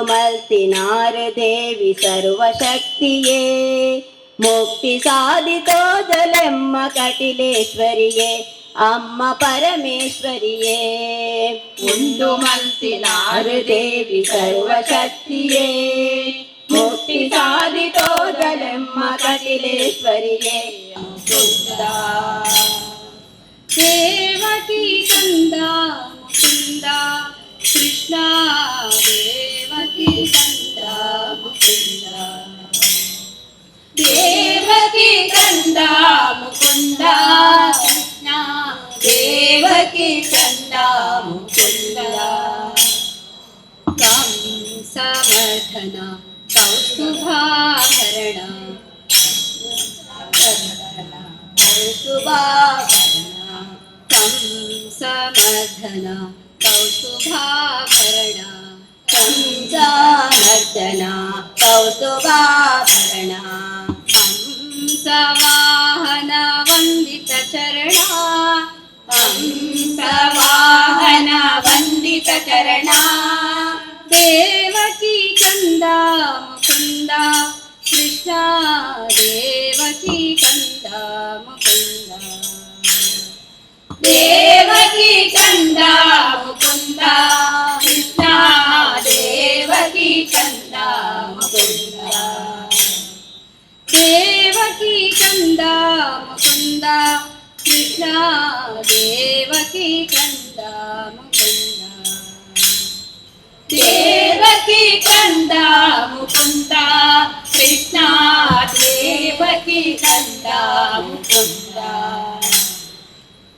ಮಲ್ತಿನಾರ್ ದೇವಿ ಸರ್ವಶಕ್ತಿಯೇ. ಮುಕ್ತಿ ಸಾಧಿತೋಜಲೆಮ್ಮ ಕಟಿಲೇಶ್ವರಿಯೇ, ಅಮ್ಮ ಪರಮೇಶ್ವರಿಯೇ. ಉಂಡು ಮಲ್ತಿನಾರ್ ದೇವಿ ಸರ್ವಶಕ್ತಿಯೇ, ಮುಕ್ತಿ ಸಾಧಿತೋಜಲೆಮ್ಮ ಕಟಿಲೇಶ್ವರಿಯೇ. ಮುಕುಂದ. ದೇವಕಿ ಕಂದ ಮುಕುಂದ ಕೃಷ್ಣ, ದೇವಕಿ ಕಂದ ಮುಕುಂದ. ದೇವಕಿ ಕಂದ ಮುಕುಂದ ಕೃಷ್ಣ, ದೇವಕಿ ಕಂದ ಮುಕುಂದ. ಕಂಸಮರ್ದನ ಕೌಸ್ತುಭಾಭರಣ. ಕೌಸ್ತುಭಾಭರಣ. ಕಂಸಮರ್ದನ ಕೌಸ್ತುಭಾಭರಣ. ಕಂಸಮರ್ದನ ಕೌಸ್ತುಭಾಭರಣ. ಹಂಸವಾಹನ ವಂದಿತ ಚರಣ. ಹಂಸವಾಹನ ವಂದಿತ ಚರಣ. ದೇವಕಿ ಕಂದ ಮುಕುಂದ ಕೃಷ್ಣ, ದೇವಕಿ ಕಂದ ಮುಕುಂದ. ದೇವಕಿ ಕಂದ ಮುಕುಂದ ಕೃಷ್ಣ, ದೇವಕಿ ಕಂದ ಮುಕುಂದ. ದೇವಕಿ ಕಂದ ಮುಕುಂದ ಕೃಷ್ಣ, ದೇವಕಿ ಕಂದ ಮುಕುಂದ. ದೇವಕಿ ಕಂದ ಮುಕುಂದ ಕೃಷ್ಣ, ದೇವಕಿ ಕಂದ ಮುಕುಂದ.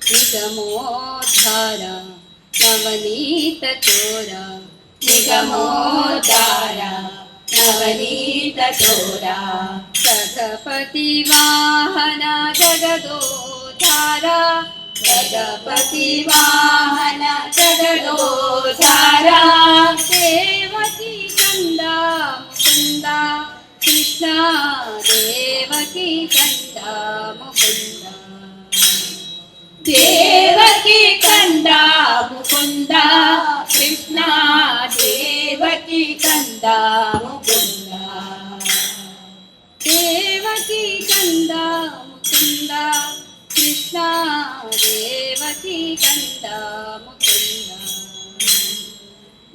ನಿಗಮೋದ್ಧಾರ ನವನೀತ ಚೋರ. ನಿಗಮೋದ್ಧಾರ ನವನೀತ ಚೋರ. ಗಜಪತಿ ವಾಹನ ಜಗದೋದ್ಧಾರ. ಗಜಪತಿ ವಾಹನ ಜಗದೋದ್ಧಾರ. ದೇವಕಿ ಕಂದ ಮುಕುಂದ ಕೃಷ್ಣ, ದೇವಕಿ ಕಂದ ಮುಕುಂದ. ದೇವಕಿ ಕಂದ ಮುಕುಂದ ಕೃಷ್ಣ, ದೇವಕಿ ಕಂದ ಮುಕುಂದ. ದೇವಕಿ ಕಂದ ಮುಕುಂದ ಕೃಷ್ಣ, ದೇವಕಿ ಕಂದ ಮುಕುಂದ.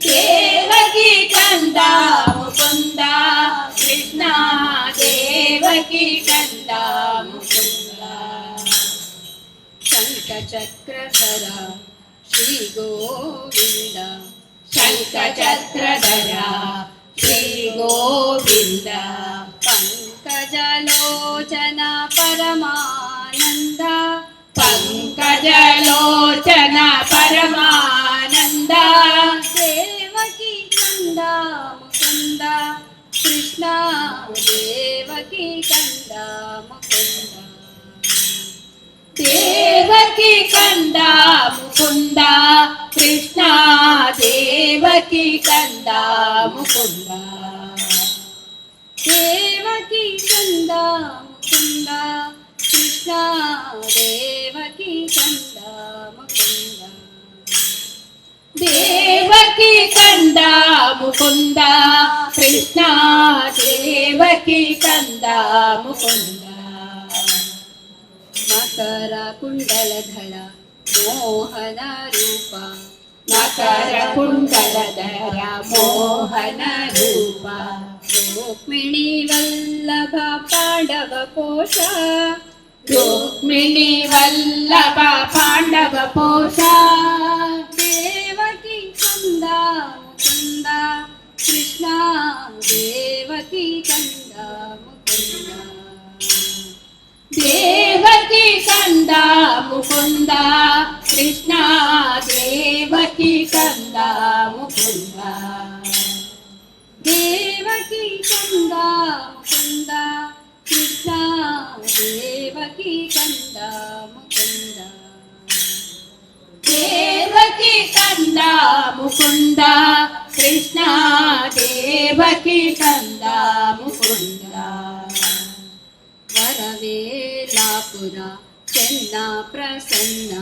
ದೇವಕಿ ಕಂದ ಮುಕುಂದ ಕೃಷ್ಣ, ದೇವಕಿ ಕಂದ ಮುಕುಂದ. ಶಂಖಚಕ್ರಧರ ಶ್ರೀ ಗೋವಿಂದ. ಶಂಖಚಕ್ರಧರ ಶ್ರೀ ಗೋವಿಂದ. ಪಂಕಜಲೋಚನ ಪರಮಾನಂದ. ಪಂಕಜಲೋಚನ ಪರಮಾನಂದ. ದೇವಕಿ ಕಂದ ಮುಕುಂದ ಕೃಷ್ಣ, ದೇವಕಿ ಕಂದ ಮುಕುಂದ. ದೇವಕಿ ಕಂದ ಮುಕುಂದ ಕೃಷ್ಣ, ದೇವಕಿ ಕಂದ ಮುಕುಂದ. ದೇವಕಿ ಕಂದ ಮುಕುಂದ ಕೃಷ್ಣ, ದೇವಕಿ ಕಂದ ಮುಕುಂದ. ದೇವಕಿ ಕಂದ ಮುಕುಂದ ಕೃಷ್ಣ, ದೇವಕಿ ಕಂದ ಮುಕುಂದ. ಮಕರ ಕುಂಡಲಧರ ಮೋಹನ ರೂಪ. ಮಕರ ಕುಂಡಲಧರ ಮೋಹನ ರೂಪ. ರುಕ್ಮಿಣಿ ವಲ್ಲಭ ಪಾಂಡವ ಪೋಷ. ರುಕ್ಮಿಣಿ ವಲ್ಲಭ ಪಾಂಡವ ಪೋಷ. ದೇವಕಿ ಕಂದ ಮುಕುಂದ ಕೃಷ್ಣ, ದೇವಕಿ ಕಂದ ಮುಕುಂದ. ದೇವಕಿ ಕಂದ ಮುಕುಂದ ಕೃಷ್ಣ, ದೇವಕಿ ಕಂದ ಮುಕುಂದ. ದೇವಕಿ ಕಂದ ಮುಕುಂದ ಕೃಷ್ಣ, ದೇವಕಿ ಕಂದ ಮುಕುಂದ. ದೇವಕಿ ಕಂದ ಮುಕುಂದ ಕೃಷ್ಣ, ದೇವಕಿ ಕಂದ ಮುಕುಂದ. ವರವೇಲಾಪುರ ಚೆನ್ನ ಪ್ರಸನ್ನ.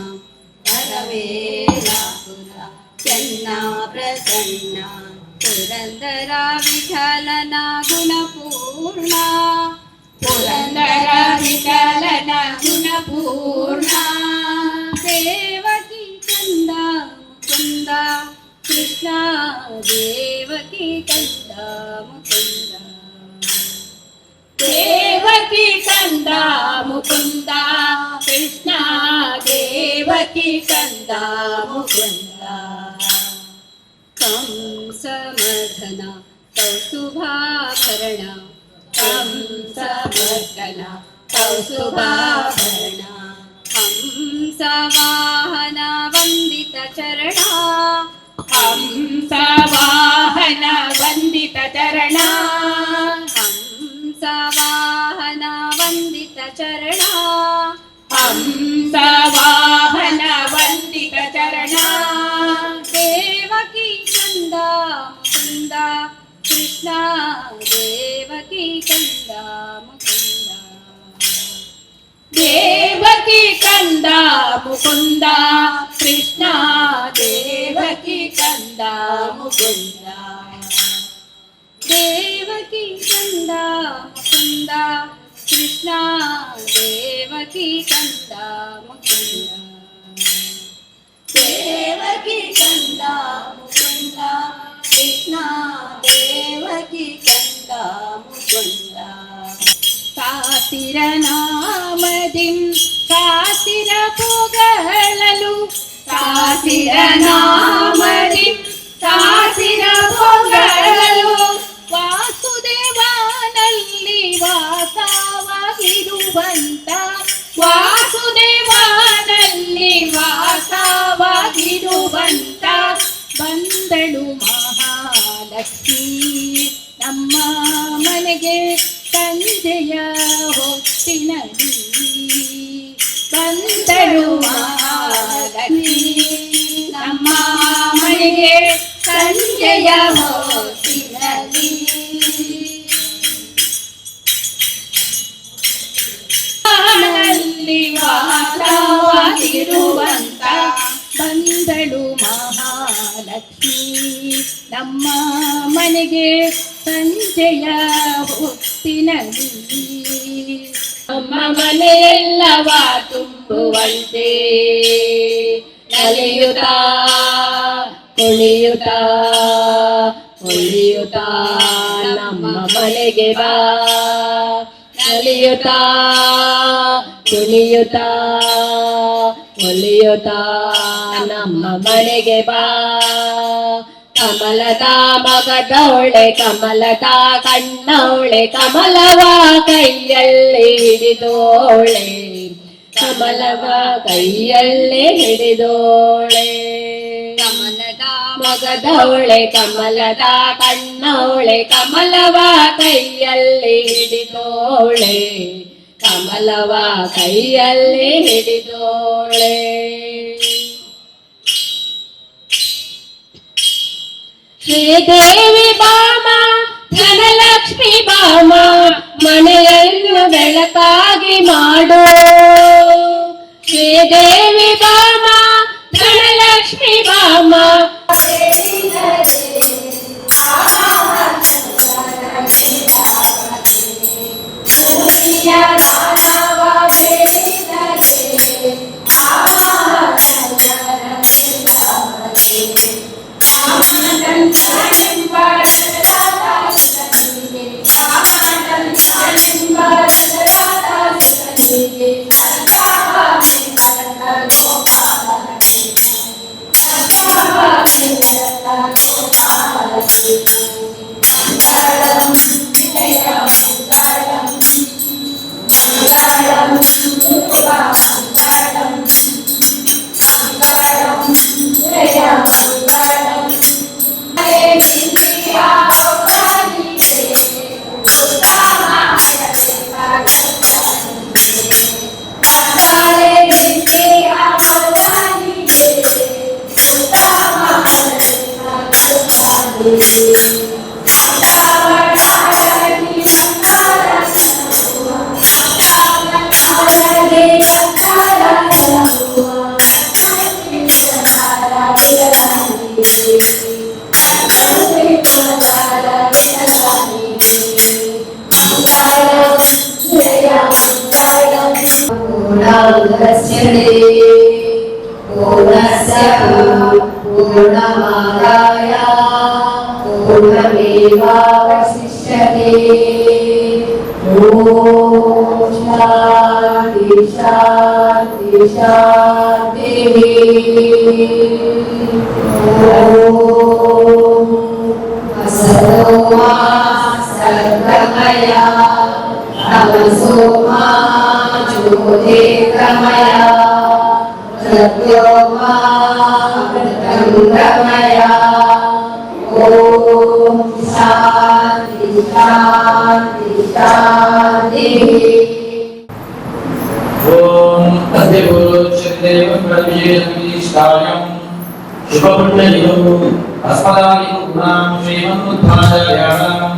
ವರವೇಲಾಪುರ ಚೆನ್ನ ಪ್ರಸನ್ನ. Purandara ವಿಠಲನ ಗುಣಪೂರ್ಣ. ಪುರಂದರ ವಿಠಲನ ಗುಣಪೂರ್ಣ. ದೇವಕಿ ಕಂದ ಮುಕುಂದ ಕೃಷ್ಣ, ದೇವಕಿ ಕಂದ ಮುಕುಂದ. ದೇವಕಿ ಕಂದ ಮುಕುಂದ ಕೃಷ್ಣ, ದೇವಕಿ ಕಂದ ಮುಕುಂದ. ಕಂಸಮರ್ದನ ಕೌಸ್ತುಭಾಭರಣ. ಕಂಸಮರ್ದನ ಕೌಸ್ತುಭಾಭರಣ. ಹಂಸವಾಹನ ವಂದಿತ ಚರಣ. ಹಂಸವಾಹನ ವಂದಿತ ಚರಣ. ಹಂಸವಾಹನ ವಂದಿತ ಚರಣ. ಹಂಸವಾಹನ ವಂದಿತ ಚರಣ. ದೇವಕಿ ಕಂದ ಮುಕುಂದ ಕೃಷ್ಣ, ದೇವಕಿ ಕಂದ ಮುಕುಂದ. ದೇವಕಿ ಕಂದ ಮುಕುಂದ ಕೃಷ್ಣ, ದೇವಕಿ ಕಂದ ಮುಕುಂದ. ದೇವಕಿ ಕಂದ ಮುಕುಂದ ಕೃಷ್ಣ, ದೇವಕಿ ಕಂದ ಮುಕುಂದ. ದೇವಕಿ ಕಂದ ಮುಕುಂದ ಕೃಷ್ಣ, ದೇವಕಿ ಕಂದ ಮುಕುಂದ. ಕಾಸಿರ ನಾಮದಿಂ ಕಾಸಿರ ಪೊಗಳಲು, ಕಾಸಿರ ನಾಮದಿಂ ಕಾಸಿರ ಪೊಗಳಲು, ವಾಸುದೇವನಲ್ಲಿ ವಾಸವಾಗಿರುವಂತ, ವಾಸುದೇವನಲ್ಲಿ ವಾಸವಾಗಿರುವಂತ, ಬಂದಳು ಮಹಾಲಕ್ಷ್ಮೀ ನಮ್ಮ ಮನೆಗೆ ಸಂಜೆಯ ಹೊತ್ತಿನಲ್ಲಿ. ಬಂದಳು ಮಹಾಲಕ್ಷ್ಮೀ ನಮ್ಮ ಮನೆಗೆ ಸಂಜೆಯ ಹೊತ್ತಿನಲ್ಲಿ. ನಲ್ಲಿ ವಾಸವಾಗಿರುವಂತ ಬಂದಳು ಮಹಾಲಕ್ಷ್ಮೀ ನಮ್ಮ ಮನೆಗೆ ಸಂಜೆಯ ಹೊತ್ತಿನಲ್ಲಿ. ನಮ್ಮ ಮನೆಯೆಲ್ಲವ ತುಂಬುವಂತೆ ನಲಿಯುತ್ತಾ ಕುಣಿಯುತ್ತಾ ಒಲಿಯುತ್ತಾ ನಮ್ಮ ಮನೆಗೆ ಬಾ. ನಲಿಯುತ್ತಾ ಕುಣಿಯುತ್ತಾ ಒಲಿಯುತ್ತಾ ನಮ್ಮ ಮನೆಗೆ ಬಾ. ಕಮಲದ ಮಗದವಳೆ, ಕಮಲದ ಕಣ್ಣವಳೆ, ಕಮಲವ ಕೈಯಲ್ಲಿ ಹಿಡಿದೋಳೆ, ಕಮಲವ ಕೈಯಲ್ಲಿ ಹಿಡಿದೋಳೆ. ಕಮಲದ ಮಗದವಳೆ, ಕಮಲದ ಕಣ್ಣವಳೆ, ಕಮಲವ ಕೈಯಲ್ಲಿ ಹಿಡಿದೋಳೆ, ಕಮಲವ ಕೈಯಲ್ಲಿ ಹಿಡಿದೋಳೆ. ಶ್ರೀದೇವಿ ಬಾಮ, ಧನಲಕ್ಷ್ಮಿ ಬಾಮ, ಮನೆಯನ್ನು ಬೆಳಕಾಗಿ ಮಾಡು. ಶ್ರೀದೇವಿ ಬಾಮ, ಧನಲಕ್ಷ್ಮಿ ಬಾಮ. एवावशिष्यते। ॐ शान्ति शान्ति शान्तिः। ॐ असतो मा सद्गमय, तमसो मा ज्योतिर्गमय, सत्यो मा अमृतं गमय। ॐ शान्ति शान्ति शान्तिः। ॐ अस्य गुरुक्षेत्रदेवप्रविशेषविशिष्टायं शुभपुण्यलिहो अस्मदादिगुणां श्रीमन्मुद्धाचार्याणां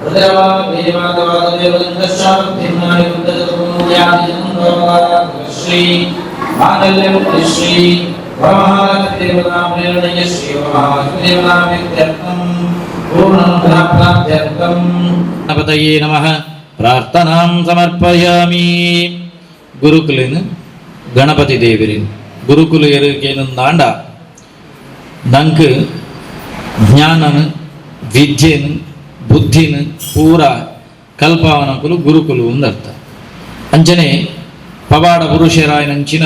हृदयवादेवादवाददेवदन्तश्चाभिन्नानिरुद्धचतुर्मूल्यादिजन्मश्री माङ्गल्यमुक्तिश्री वरमहालक्ष्मीदेवतां प्रेरणय श्री वरमहालक्ष्मीदेवतां प्रीत्यर्थं पूर्णानुग्रहप्राप्त्यर्थं गणपतये नमः। प्रार्थनां समर्पयामि। ಗುರುಕುಲಿನ ಗಣಪತಿ ದೇವರಿನ್ ಗುರುಕುಲು ಎರುಕೇನಂದಾಂಡ ನಂಕ್ ಜ್ಞಾನನ ವಿದ್ಯೆನ್ ಬುದ್ಧಿನ ಪೂರ ಕಲ್ಪಾವನಕುಲು ಗುರುಕುಲು ಅರ್ಥ. ಅಂಚನೆ ಪವಾಡ ಪುರುಷರಾಯನಂಚಿನ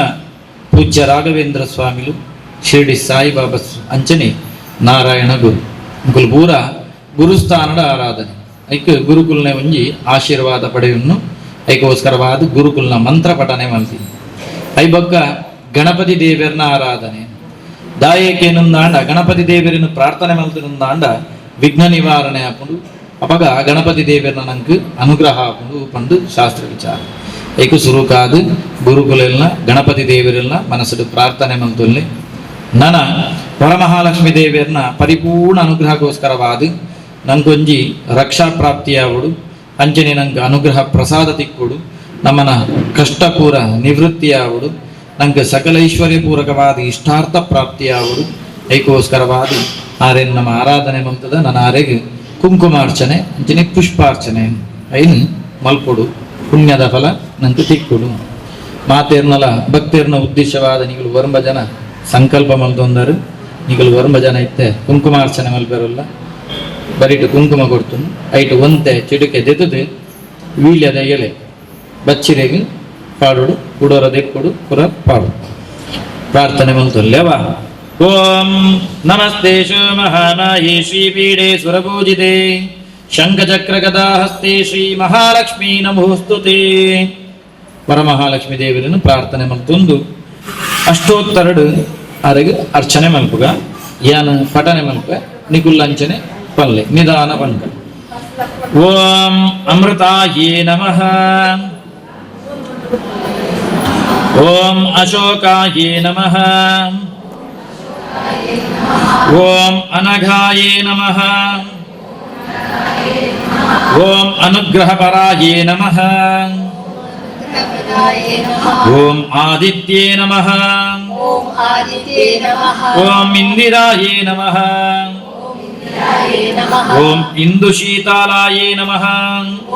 ಪೂಜ್ಯ ರಾಘವೇಂದ್ರ ಸ್ವಾಮಿಲು, ಶಿರ್ಡಿ ಸಾಯಿಬಾಬಾ, ಅಂಚನೆ ನಾರಾಯಣ ಗುರು ಮುಕುಲು ಪೂರ ಗುರುಸ್ಥಾನದ ಆರಾಧನೆ. ಐಕ್ ಗುರುಕುಲ್ನ ಒಂಜಿ ಆಶೀರ್ವಾದ ಪಡೆಯನ್ನು ಐಕೋಸ್ಕರವಾದ ಗುರುಕುಲ್ನ ಮಂತ್ರ ಪಠನೆ ಮಲ್ತೀನಿ. I ಬೊಕ್ಕ ಗಣಪತಿ ದೇವರನ ಆರಾಧನೆ ದಾಯಕೇನಂದಾಂಡ ಗಣಪತಿ ದೇವರನ್ನು ಪ್ರಾರ್ಥನೆ ಮಲ್ತಿನಂದಾಂಡ ವಿಘ್ನ ನಿವಾರಣೆ ಆಪುಂಡು. ಅಪಗ ಗಣಪತಿ ದೇವರನ ನಂಕ್ ಅನುಗ್ರಹ ಆಪುಂಡು ಪಂಡು ಶಾಸ್ತ್ರ ವಿಚಾರ. ಐಕು ಸುರುಕಾದು ಗುರುಕುಲೆಲ್ನ ಗಣಪತಿ ದೇವರೆಲ್ಲ ಮನಸ್ಸುಡು ಪ್ರಾರ್ಥನೆ ಮಲ್ತೊಲ್ಲೆ. ನನ ವರಮಹಾಲಕ್ಷ್ಮಿ ದೇವರನ ಪರಿಪೂರ್ಣ ಅನುಗ್ರಹಕ್ಕೋಸ್ಕರವಾದ ನಂಗೊಂಜಿ ರಕ್ಷಾ ಪ್ರಾಪ್ತಿಯಾವಡು, ಅಂಚನೆ ನಂಗೆ ಅನುಗ್ರಹ ಪ್ರಸಾದ ತಿಕ್ಕೊಡು, ನಮ್ಮನ ಕಷ್ಟಪೂರ ನಿವೃತ್ತಿಯಾವಡು, ನಂಗೆ ಸಕಲ ಐಶ್ವರ್ಯ ಪೂರಕವಾದ ಇಷ್ಟಾರ್ಥ ಪ್ರಾಪ್ತಿಯಾವಡು. ಐಕೋಸ್ಕರವಾದ ಆರೆನ್ ನಮ್ಮ ಆರಾಧನೆ ಮಂತದ ನನ್ನ ಆರೆಗೆ ಕುಂಕುಮಾರ್ಚನೆ ಅಂಚನೆ ಪುಷ್ಪಾರ್ಚನೆ ಐನ್ ಮಲ್ಪೊಡು. ಪುಣ್ಯದ ಫಲ ನಂಗೆ ತಿಕ್ಕೊಡು. ಮಾತೇರ್ನಲ ಭಕ್ತೇರ್ನ ಉದ್ದೇಶವಾದ ನಿಗಳು ವರ್ಮ ಜನ ಸಂಕಲ್ಪ ಮಲ್ತೊಂದರು. ನಿಗಳು ವರ್ಮ ಜನ ಇತ್ತೆ ಕುಂಕುಮಾರ್ಚನೆ ಮಲ್ಪೆರಲ್ಲ. ಬರಿಟು ಕುಂಕುಮ ಕೊಡ್ತುನು. ಐಟು ಒಂತೆ ಚಿಡುಕೆ ದೆತ್ತದು ವೀಳ್ಯದ ಎಲೆ ಬಚ್ಚಿರೆಗ್ ಪಾಡೋಡು, ಕುಡೋರ ದೆಕ್ಕೊಡು, ಪುರ ಪಾಡು. ಪ್ರಾರ್ಥನೆ ಮಲ್ತೊಲ್ಲೆವಾ. ಓಂ ನಮಸ್ತೆ ಶಿವ ಮಹಾಮಾಯೇ ಶ್ರೀಪೀಠೆ ಸುರಪೂಜಿತೆ ಶಂಖಚಕ್ರಗದಾಹಸ್ತೆ ಶ್ರೀ ಮಹಾಲಕ್ಷ್ಮೀ ನಮೋಸ್ತುತೆ. ವರಮಹಾಲಕ್ಷ್ಮೀ ದೇವರನ್ನು ಪ್ರಾರ್ಥನೆ ಮಲ್ತೊಂದು ಅಷ್ಟೋತ್ತರಡು ಅರೆಗ್ ಅರ್ಚನೆ ಮಲ್ಪುಗ. ಯಾನ ಪಠನೆ ಮಲ್ಪ, ನಿಕುಲ್ಲಂಚನೆ ಪಲ್ಲೆ ನಿಧಾನ ಪಂಕ. ಓಂ ಅಮೃತಾಯೇ ನಮಃ. ಓಂ ಅಶೋಕಾಯೇ ನಮಃ. ಓಂ ಅನಘಾಯೇ ನಮಃ. ಓಂ ಅನುಗ್ರಹಪರಾಯೇ ನಮಃ. ಓಂ ಆದಿತ್ಯೇ ನಮಃ. ಓಂ ಆದಿತ್ಯೇ ನಮಃ. ಓಂ ಇಂದಿರಾಯೇ ನಮಃ. ನಮಃ. ಓಂ ಇಂದುಶೀತಾಲಾಯೇ ನಮಃ.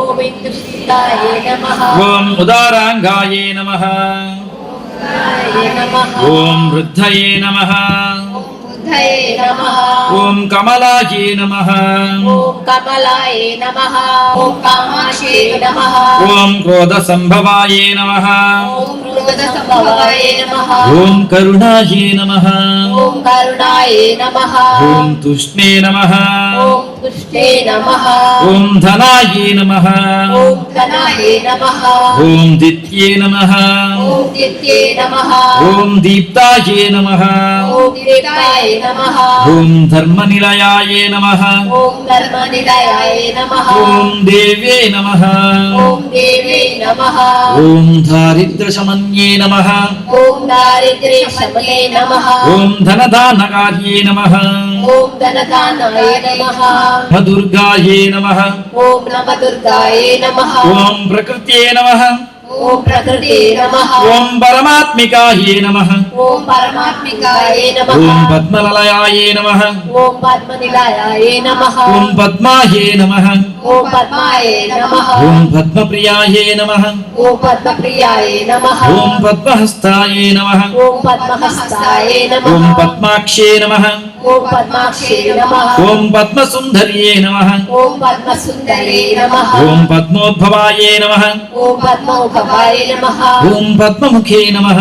ಓಂ ಇಂದುಶೀತಾಯೇ ನಮಃ. ಓಂ ಉದಾರಾಂಗಾಯೇ ನಮಃ. ನಮಃ. ಓಂ ವೃದ್ಧಯೇ ನಮಃ. ಬುದ್ಧಯೇ ನಮಃ. ಓಂ ಕಮಲಾಯೇ ನಮಃ. ಓಂ ಕಮಲಾಯೇ ನಮಃ. ಓಂ ಕಾಮಾಕ್ಷೇ ನಮಃ. ಓಂ ಕ್ರೋಧ ಸಂಭವಾಯೇ ನಮಃ. ಓಂ ಕ್ರೋಧ ಸಂಭವಾಯೇ ನಮಃ. ಓಂ ಕರುಣಾಯೇ ನಮಃ. ಓಂ ಕರುಣಾಯೇ ನಮಃ. ಓಂ ತುಷ್ಣೇ ನಮಃ. ಓಂ ತುಷ್ಟೇ ನಮಃ. ಓಂ ಧನಾಯೇ ನಮಃ. ಓಂ ಧನಾಯೇ ನಮಃ. ಓಂ ದಿತ್ಯೇ ನಮಃ. ಓಂ ದಿತ್ಯೇ ನಮಃ. ಓಂ ದೀಪ್ತಾಯೇ ನಮಃ. ಓಂ ದೀಪ್ತಾಯೇ ನಮಃ. ಓಂ ಧರ್ಮನಿಲಯಾಯೇ ನಮಃ. ಓಂ ಧರ್ಮನಿಲಯಾಯ ನಮಃ. ಓಂ ದೇವ್ಯೇ ನಮಃ. ಓಂ ದೇವೇ ನಮಃ. ಓಂ ದಾರಿದ್ರ್ಯಶಮನ್ಯೇ ನಮಃ. ಓಂ ದಾರಿದ್ರ್ಯ ಶಮನೇ ನಮಃ. ಓಂ ಧನದಾನಕಾರ್ಯೇ ನಮಃ. ಓಂ ಧನದಾನಾಯ ನಮಃ. ದುರ್ಗಾಯೇ ನಮಃ. ಓಂ ನಮ ದುರ್ಗಾಯೇ ನಮಃ. ಓಂ ಪ್ರಕೃತ್ಯೇ ನಮಃ. ఓం ప్రకృతే నమః. ఓం పరమాత్మికాయే నమః. ఓం పరమాత్మికాయే నమః. ఓం పద్మలయాయే నమః. ఓం పద్మనిలయాయే నమః. ఓం పద్మాయే నమః. ఓం పద్మాయే నమః. ఓం పద్మప్రియాయే నమః. ఓం పద్మప్రియాయే నమః. ఓం పద్మహస్తాయే నమః. ఓం పద్మహస్తాయే నమః. ఓం పద్మాక్షే నమః. ఓం పద్మాక్షే నమః. ఓం పద్మసుందర్యే నమః. ఓం పద్మసుందరే నమః. ఓం పద్మోద్భవాయే నమః. ఓం పద్మోద్భవాయ నమః. ఓం పద్మముఖే నమః.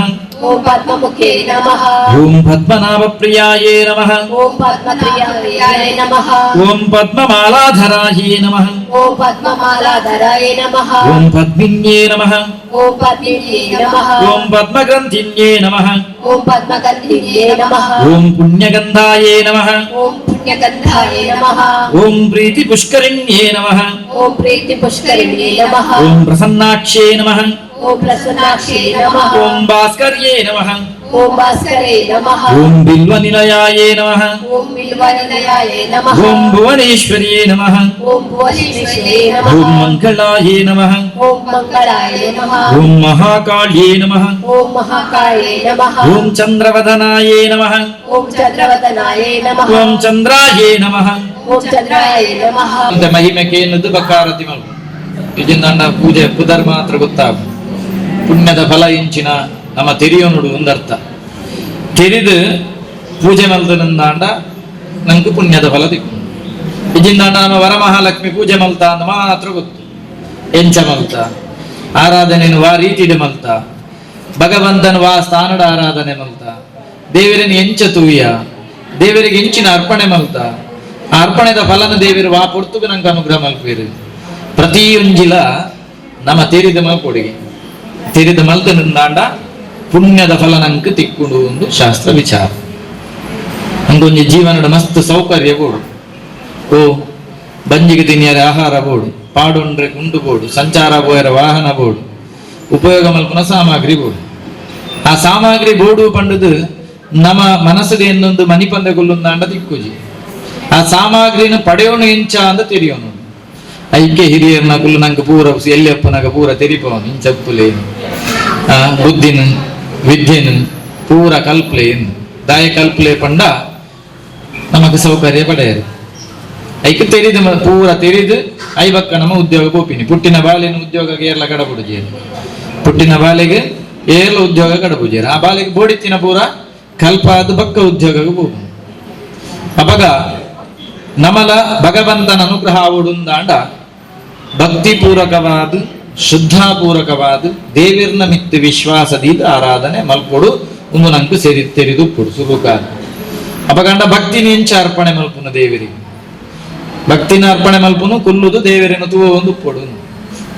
ఓం పద్మముఖే నమః. ఓం పద్మనాభప్రియాయే నమః. ఓం పద్మప్రియాయ నమః. ఓం పద్మమాలాధరాయే నమః. ఓం పద్మమాలాధరాయ నమః. ఓం పద్మిన్యే నమః. ఓం పద్మిన్యే నమః. ఓం పద్మగ్రంథిన్యే నమః. ఓం పద్మగంధిన్యే నమః. ఓం పుణ్యగంధాయే నమః. ఓం పుణ్యగంధాయ నమః. ఓం ప్రీతి పుష్కరిణ్యే నమః. ఓం ప్రీతి పుష్కరిణ్యే నమః. ఓం ప్రసన్నాక్షే నమః. ఓం ప్రసన్నాక్షే నమః. ఓం భాస్కర్యే నమః. ఓం భాస్కరే నమః. ఓం బిల్వనిలయాయే నమః. ఓం బిల్వనిలయాయ నమః. ఓం భువనేశ్వర్యే నమః. ఓం భువనేశ్వర్యే నమః. ఓం మంగళాయే నమః. ఓం మంగళాయ నమః. ఓం మహాకాళ్యే నమః. ఓం మహాకాళ్యే నమః. ఓం చంద్రవదనాయే నమః. ఓం చంద్రవదనాయ నమః. ఓం చంద్రాయే నమః. ఓం చంద్రాయ నమః. ಅಂತ ಮಹಿಮೆ ಕೇನದ್ದು ಬಕಾರತಿ ಮಲ್ಪು ಇಜಿಂದಂಡ ಪೂಜೆ ಪುದರ್ ಮಾತ್ರ ಗೊತ್ತಾಗ ಪುಣ್ಯದ ಫಲ ಇಂಚಿನ ನಮ್ಮ ತೆರಿಯೋನುಡು ಒಂದರ್ಥ ತೆರಿದು ಪೂಜೆ ಮಲ್ತನಂದಾಂಡ ನಂಗೆ ಪುಣ್ಯದ ಫಲ ದಿಕ್ಕು ಇಜಿಂದಾಂಡ ನಮ್ಮ ವರಮಹಾಲಕ್ಷ್ಮಿ ಪೂಜೆ ಮಲ್ತ ಅಂದ ಮಾತ್ರ ಗೊತ್ತು ಎಂಚ ಮಲ್ತ ಆರಾಧನೆನು ವಾ ರೀತಿಡೆ ಮಲ್ತ ಭಗವಂತನ ವಾ ಸ್ಥಾನದ ಆರಾಧನೆ ಮಲ್ತ ದೇವರನ್ನು ಎಂಚ ತೂಯ ದೇವರಿಗೆ ಎಂಚಿನ ಅರ್ಪಣೆ ಮಲ್ತ ಆ ಅರ್ಪಣೆದ ಫಲನ ದೇವರು ವಾ ಪೊರ್ತುಗು ನಂಗೆ ಅನುಗ್ರಹ ಮಲ್ಪೇರು ಪ್ರತಿಯೊಂಜಿಲ ನಮ್ಮ ತೆರಿದ ಮಲ್ಪೊಡಿಗೆ ತೆರಿದ ಮಲ್ತನಿಂದಾಂಡ ಪುಣ್ಯದ ಫಲ ನಂಗೆ ತಿಕ್ಕೊಂಡು ಒಂದು ಶಾಸ್ತ್ರ ವಿಚಾರ. ನಂಗೊಂಜಿ ಜೀವನದ ಮಸ್ತ್ ಸೌಕರ್ಯ ಬೋಡು ಓ ಬಂಜಿಗೆ ತಿನ್ನಿಯರೆ ಆಹಾರ ಬೋಡು ಪಾಡುಂಡ್ರೆ ಗುಂಡು ಬೋಡು ಸಂಚಾರ ಬೋಯರ ವಾಹನ ಬೋಡು ಉಪಯೋಗ ಮಲ್ಪುನ ಸಾಮಗ್ರಿ ಬೋಡು ಆ ಸಾಮಗ್ರಿ ಬೋಡು ಪಂಡುದು ನಮ್ಮ ಮನಸ್ಸಿಗೆ ಇನ್ನೊಂದು ಮನಿಪಂದೆ ಗುಲ್ಲುಂದಾಂಡ ತಿಕ್ಕುಜಿ ಆ ಸಾಮಗ್ರಿನ ಪಡೆಯೋಣ ಇಂಚ ಅಂದ ತೆರಿಯೋನು ಐಕೆ ಹಿರಿಯರ್ನ ಕುಲ್ಲು ನಂಗೆ ಪೂರ ಎಲ್ಲಿ ಅಪ್ಪನಾಗ ಪೂರ ತೆರಿಪವನು ಇಂಚಪ್ಪುಲೇನು ಬುದ್ಧಿನ ವಿದ್ಯೆನು ಪೂರ ಕಲ್ಪಲೇನು ದಾಯ ಕಲ್ಪಲೆ ಪಂಡ ನಮಗೆ ಸೌಕರ್ಯ ಪಡೆಯರು ಐಕೆ ತೆರಿದು ಪೂರ ತೆರಿದು ಐಬಕ್ಕ ನಮ್ಮ ಉದ್ಯೋಗ ಪೋಪಿನಿ ಪುಟ್ಟಿನ ಬಾಲೆನ ಉದ್ಯೋಗಕ್ಕೆ ಏರ್ಲ ಕಡಬುಡುಜೇರು ಪುಟ್ಟಿನ ಬಾಲೆಗೆ ಏರ್ಲ ಉದ್ಯೋಗ ಕಡಬುಜೇರು ಆ ಬಾಲೆಗೆ ಬೋಡಿತ್ತಿನ ಪೂರ ಕಲ್ಪಾದ ಬಕ್ಕ ಉದ್ಯೋಗಕ್ಕೆ ಹೋಗು ಅಪಗ ನಮಲ ಭಗವಂತನ ಅನುಗ್ರಹ ಆವುಡುಂದಾಂಡ ಭಕ್ತಿಪೂರ್ವಕವಾದ ಶ್ರದ್ಧಾಪೂರ್ವಕವಾದ ದೇವಿರ್ನ ಮಿತ್ತು ವಿಶ್ವಾಸದೀದ ಆರಾಧನೆ ಮಲ್ಪೊಡು ಒಂದು ನಂಕು ಸೇರಿ ತೆರಿದುಪ್ಪುಡು ಸುರುಕಾದ ಅಪಗಂಡ ಭಕ್ತಿ ನಿಂಚ ಅರ್ಪಣೆ ಮಲ್ಪುನ ದೇವರಿಗೆ ಭಕ್ತಿನ ಅರ್ಪಣೆ ಮಲ್ಪುನು ಕುಲ್ಲುದು ದೇವರನ್ನು ತೂವ ಒಂದು ಉಪ್ಪೊಡು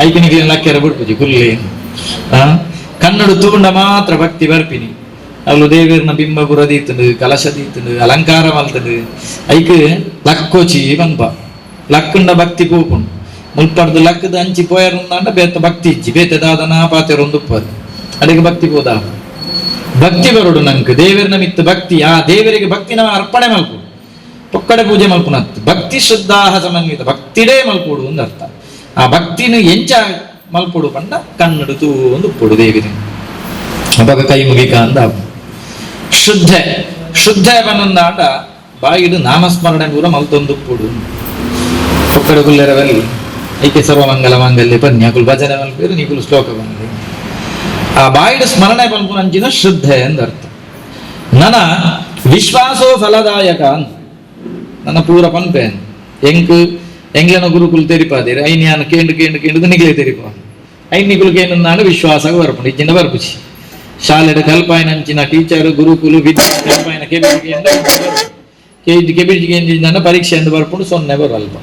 ಐಕಿನಿಗೆ ಲಕ್ಕೆರ ಬಿಡ್ಪುಜಿ ಕುಲ್ಲೆ ಕನ್ನಡ ತೂಂಡ ಮಾತ್ರ ಭಕ್ತಿ ಬರ್ಪಿನಿ ಅಲ್ಲು ದೇವಿರ್ನ ಬಿಂಬ ಬುರದೀತುಂಡು ಕಲಶ ದೀತುಂಡು ಅಲಂಕಾರ ಮಲ್ತುಂಡು ಐಕ್ ಲಕ್ಕೋಚಿ ಪನ್ಪ ಲಕ್ಕುಂಡ ಭಕ್ತಿ ಪೋಪುಂಡು ಮುಲ್ಪಡ್ದು ಲಕ್ಕದ ಅಂಚಿ ಪೋಯರುಂದಾಂಡ ಬೇತ ಭಕ್ತಿ ಇಜ್ಜಿ ಬೇತೆ ದಾದನ ಪಾತೆರೊಂದು ಉಪ್ಪದು ಅಡಿಗೆ ಭಕ್ತಿ ಪೋದ ಭಕ್ತಿ ಬರುಡು ನಂಕ್ ದೇವರನ ಮಿತ್ತು ಭಕ್ತಿ ಆ ದೇವರಿಗೆ ಭಕ್ತಿ ನಮ್ಮ ಅರ್ಪಣೆ ಮಲ್ಪು ಪೊಕ್ಕಡೆ ಪೂಜೆ ಮಲ್ಪುನತ್ತು ಭಕ್ತಿ ಶ್ರದ್ಧಾಹ ಸಮನ್ವಿತ ಭಕ್ತಿಡೇ ಮಲ್ಪುಡು ಒಂದು ಅರ್ಥ ಆ ಭಕ್ತಿನ ಎಂಚ ಮಲ್ಪುಡು ಪಂಡ ಕನ್ನಡು ತೂ ಒಂದು ಉಪ್ಪುಡು ದೇವಿನ ಅಪಗ ಕೈ ಮುಗಿಕ ಅಂದ ಶುದ್ಧ ಶುದ್ಧ ಬನ್ನೊಂದಾಂಡ ಬಾಯಿಡು ನಾಮಸ್ಮರಣೆ ಪೂರ ಮಲ್ತೊಂದು ಉಪ್ಪುಡು ಪೊಕ್ಕಡೆ ಕುಲ್ಲೆರವಲ್ಲಿ ಐಕೆ ಸರ್ವಮಂಗಲ ಮಾಂಗಲ್ಯ ಪನ್ಯ ಅಕುಲು ಭಜನೆ ಮಲ್ಪೇರು ನೀಕುಲು ಶ್ಲೋಕ ಬಂದೆ ಆ ಬಾಯಿಡು ಸ್ಮರಣೆ ಪಲ್ಪುನಂಚಿನ ಶ್ರದ್ಧೆ ಎಂದರ್ಥ. ನನ್ನ ವಿಶ್ವಾಸೋ ಫಲದಾಯಕ ಅಂದ ನನ್ನ ಪೂರ ಪನ್ಪೆ ಎಂಕ್ ಎಂಗ್ಲನ ಗುರುಕುಲು ತೆರಿಪಾದಿರಿ ಐನ್ ಯಾನ್ ಕೇಂಡು ಕೇಂಡು ಕೇಂಡು ನಿಗ್ಲೇ ತೆರಿಪ ಐನ್ ನಿಗುಲು ಕೇಂಡು ವಿಶ್ವಾಸ ಬರ್ಪುಂಡು ಇಜ್ಜಿನ ಬರ್ಪುಚಿ ಶಾಲೆಡ್ ಕಲ್ಪಾಯನಂಚಿನ ಟೀಚರ್ ಗುರುಕುಲು ವಿದ್ಯೆ ಕಲ್ಪಾಯನ ಕೆಬಿಟ್ ಕೆಬಿಟ್ ಕೇಂದ್ರ ಪರೀಕ್ಷೆ ಎಂದು ಬರ್ಪುಂಡು ಸೊನ್ನೆ ಬರಲ್ಪ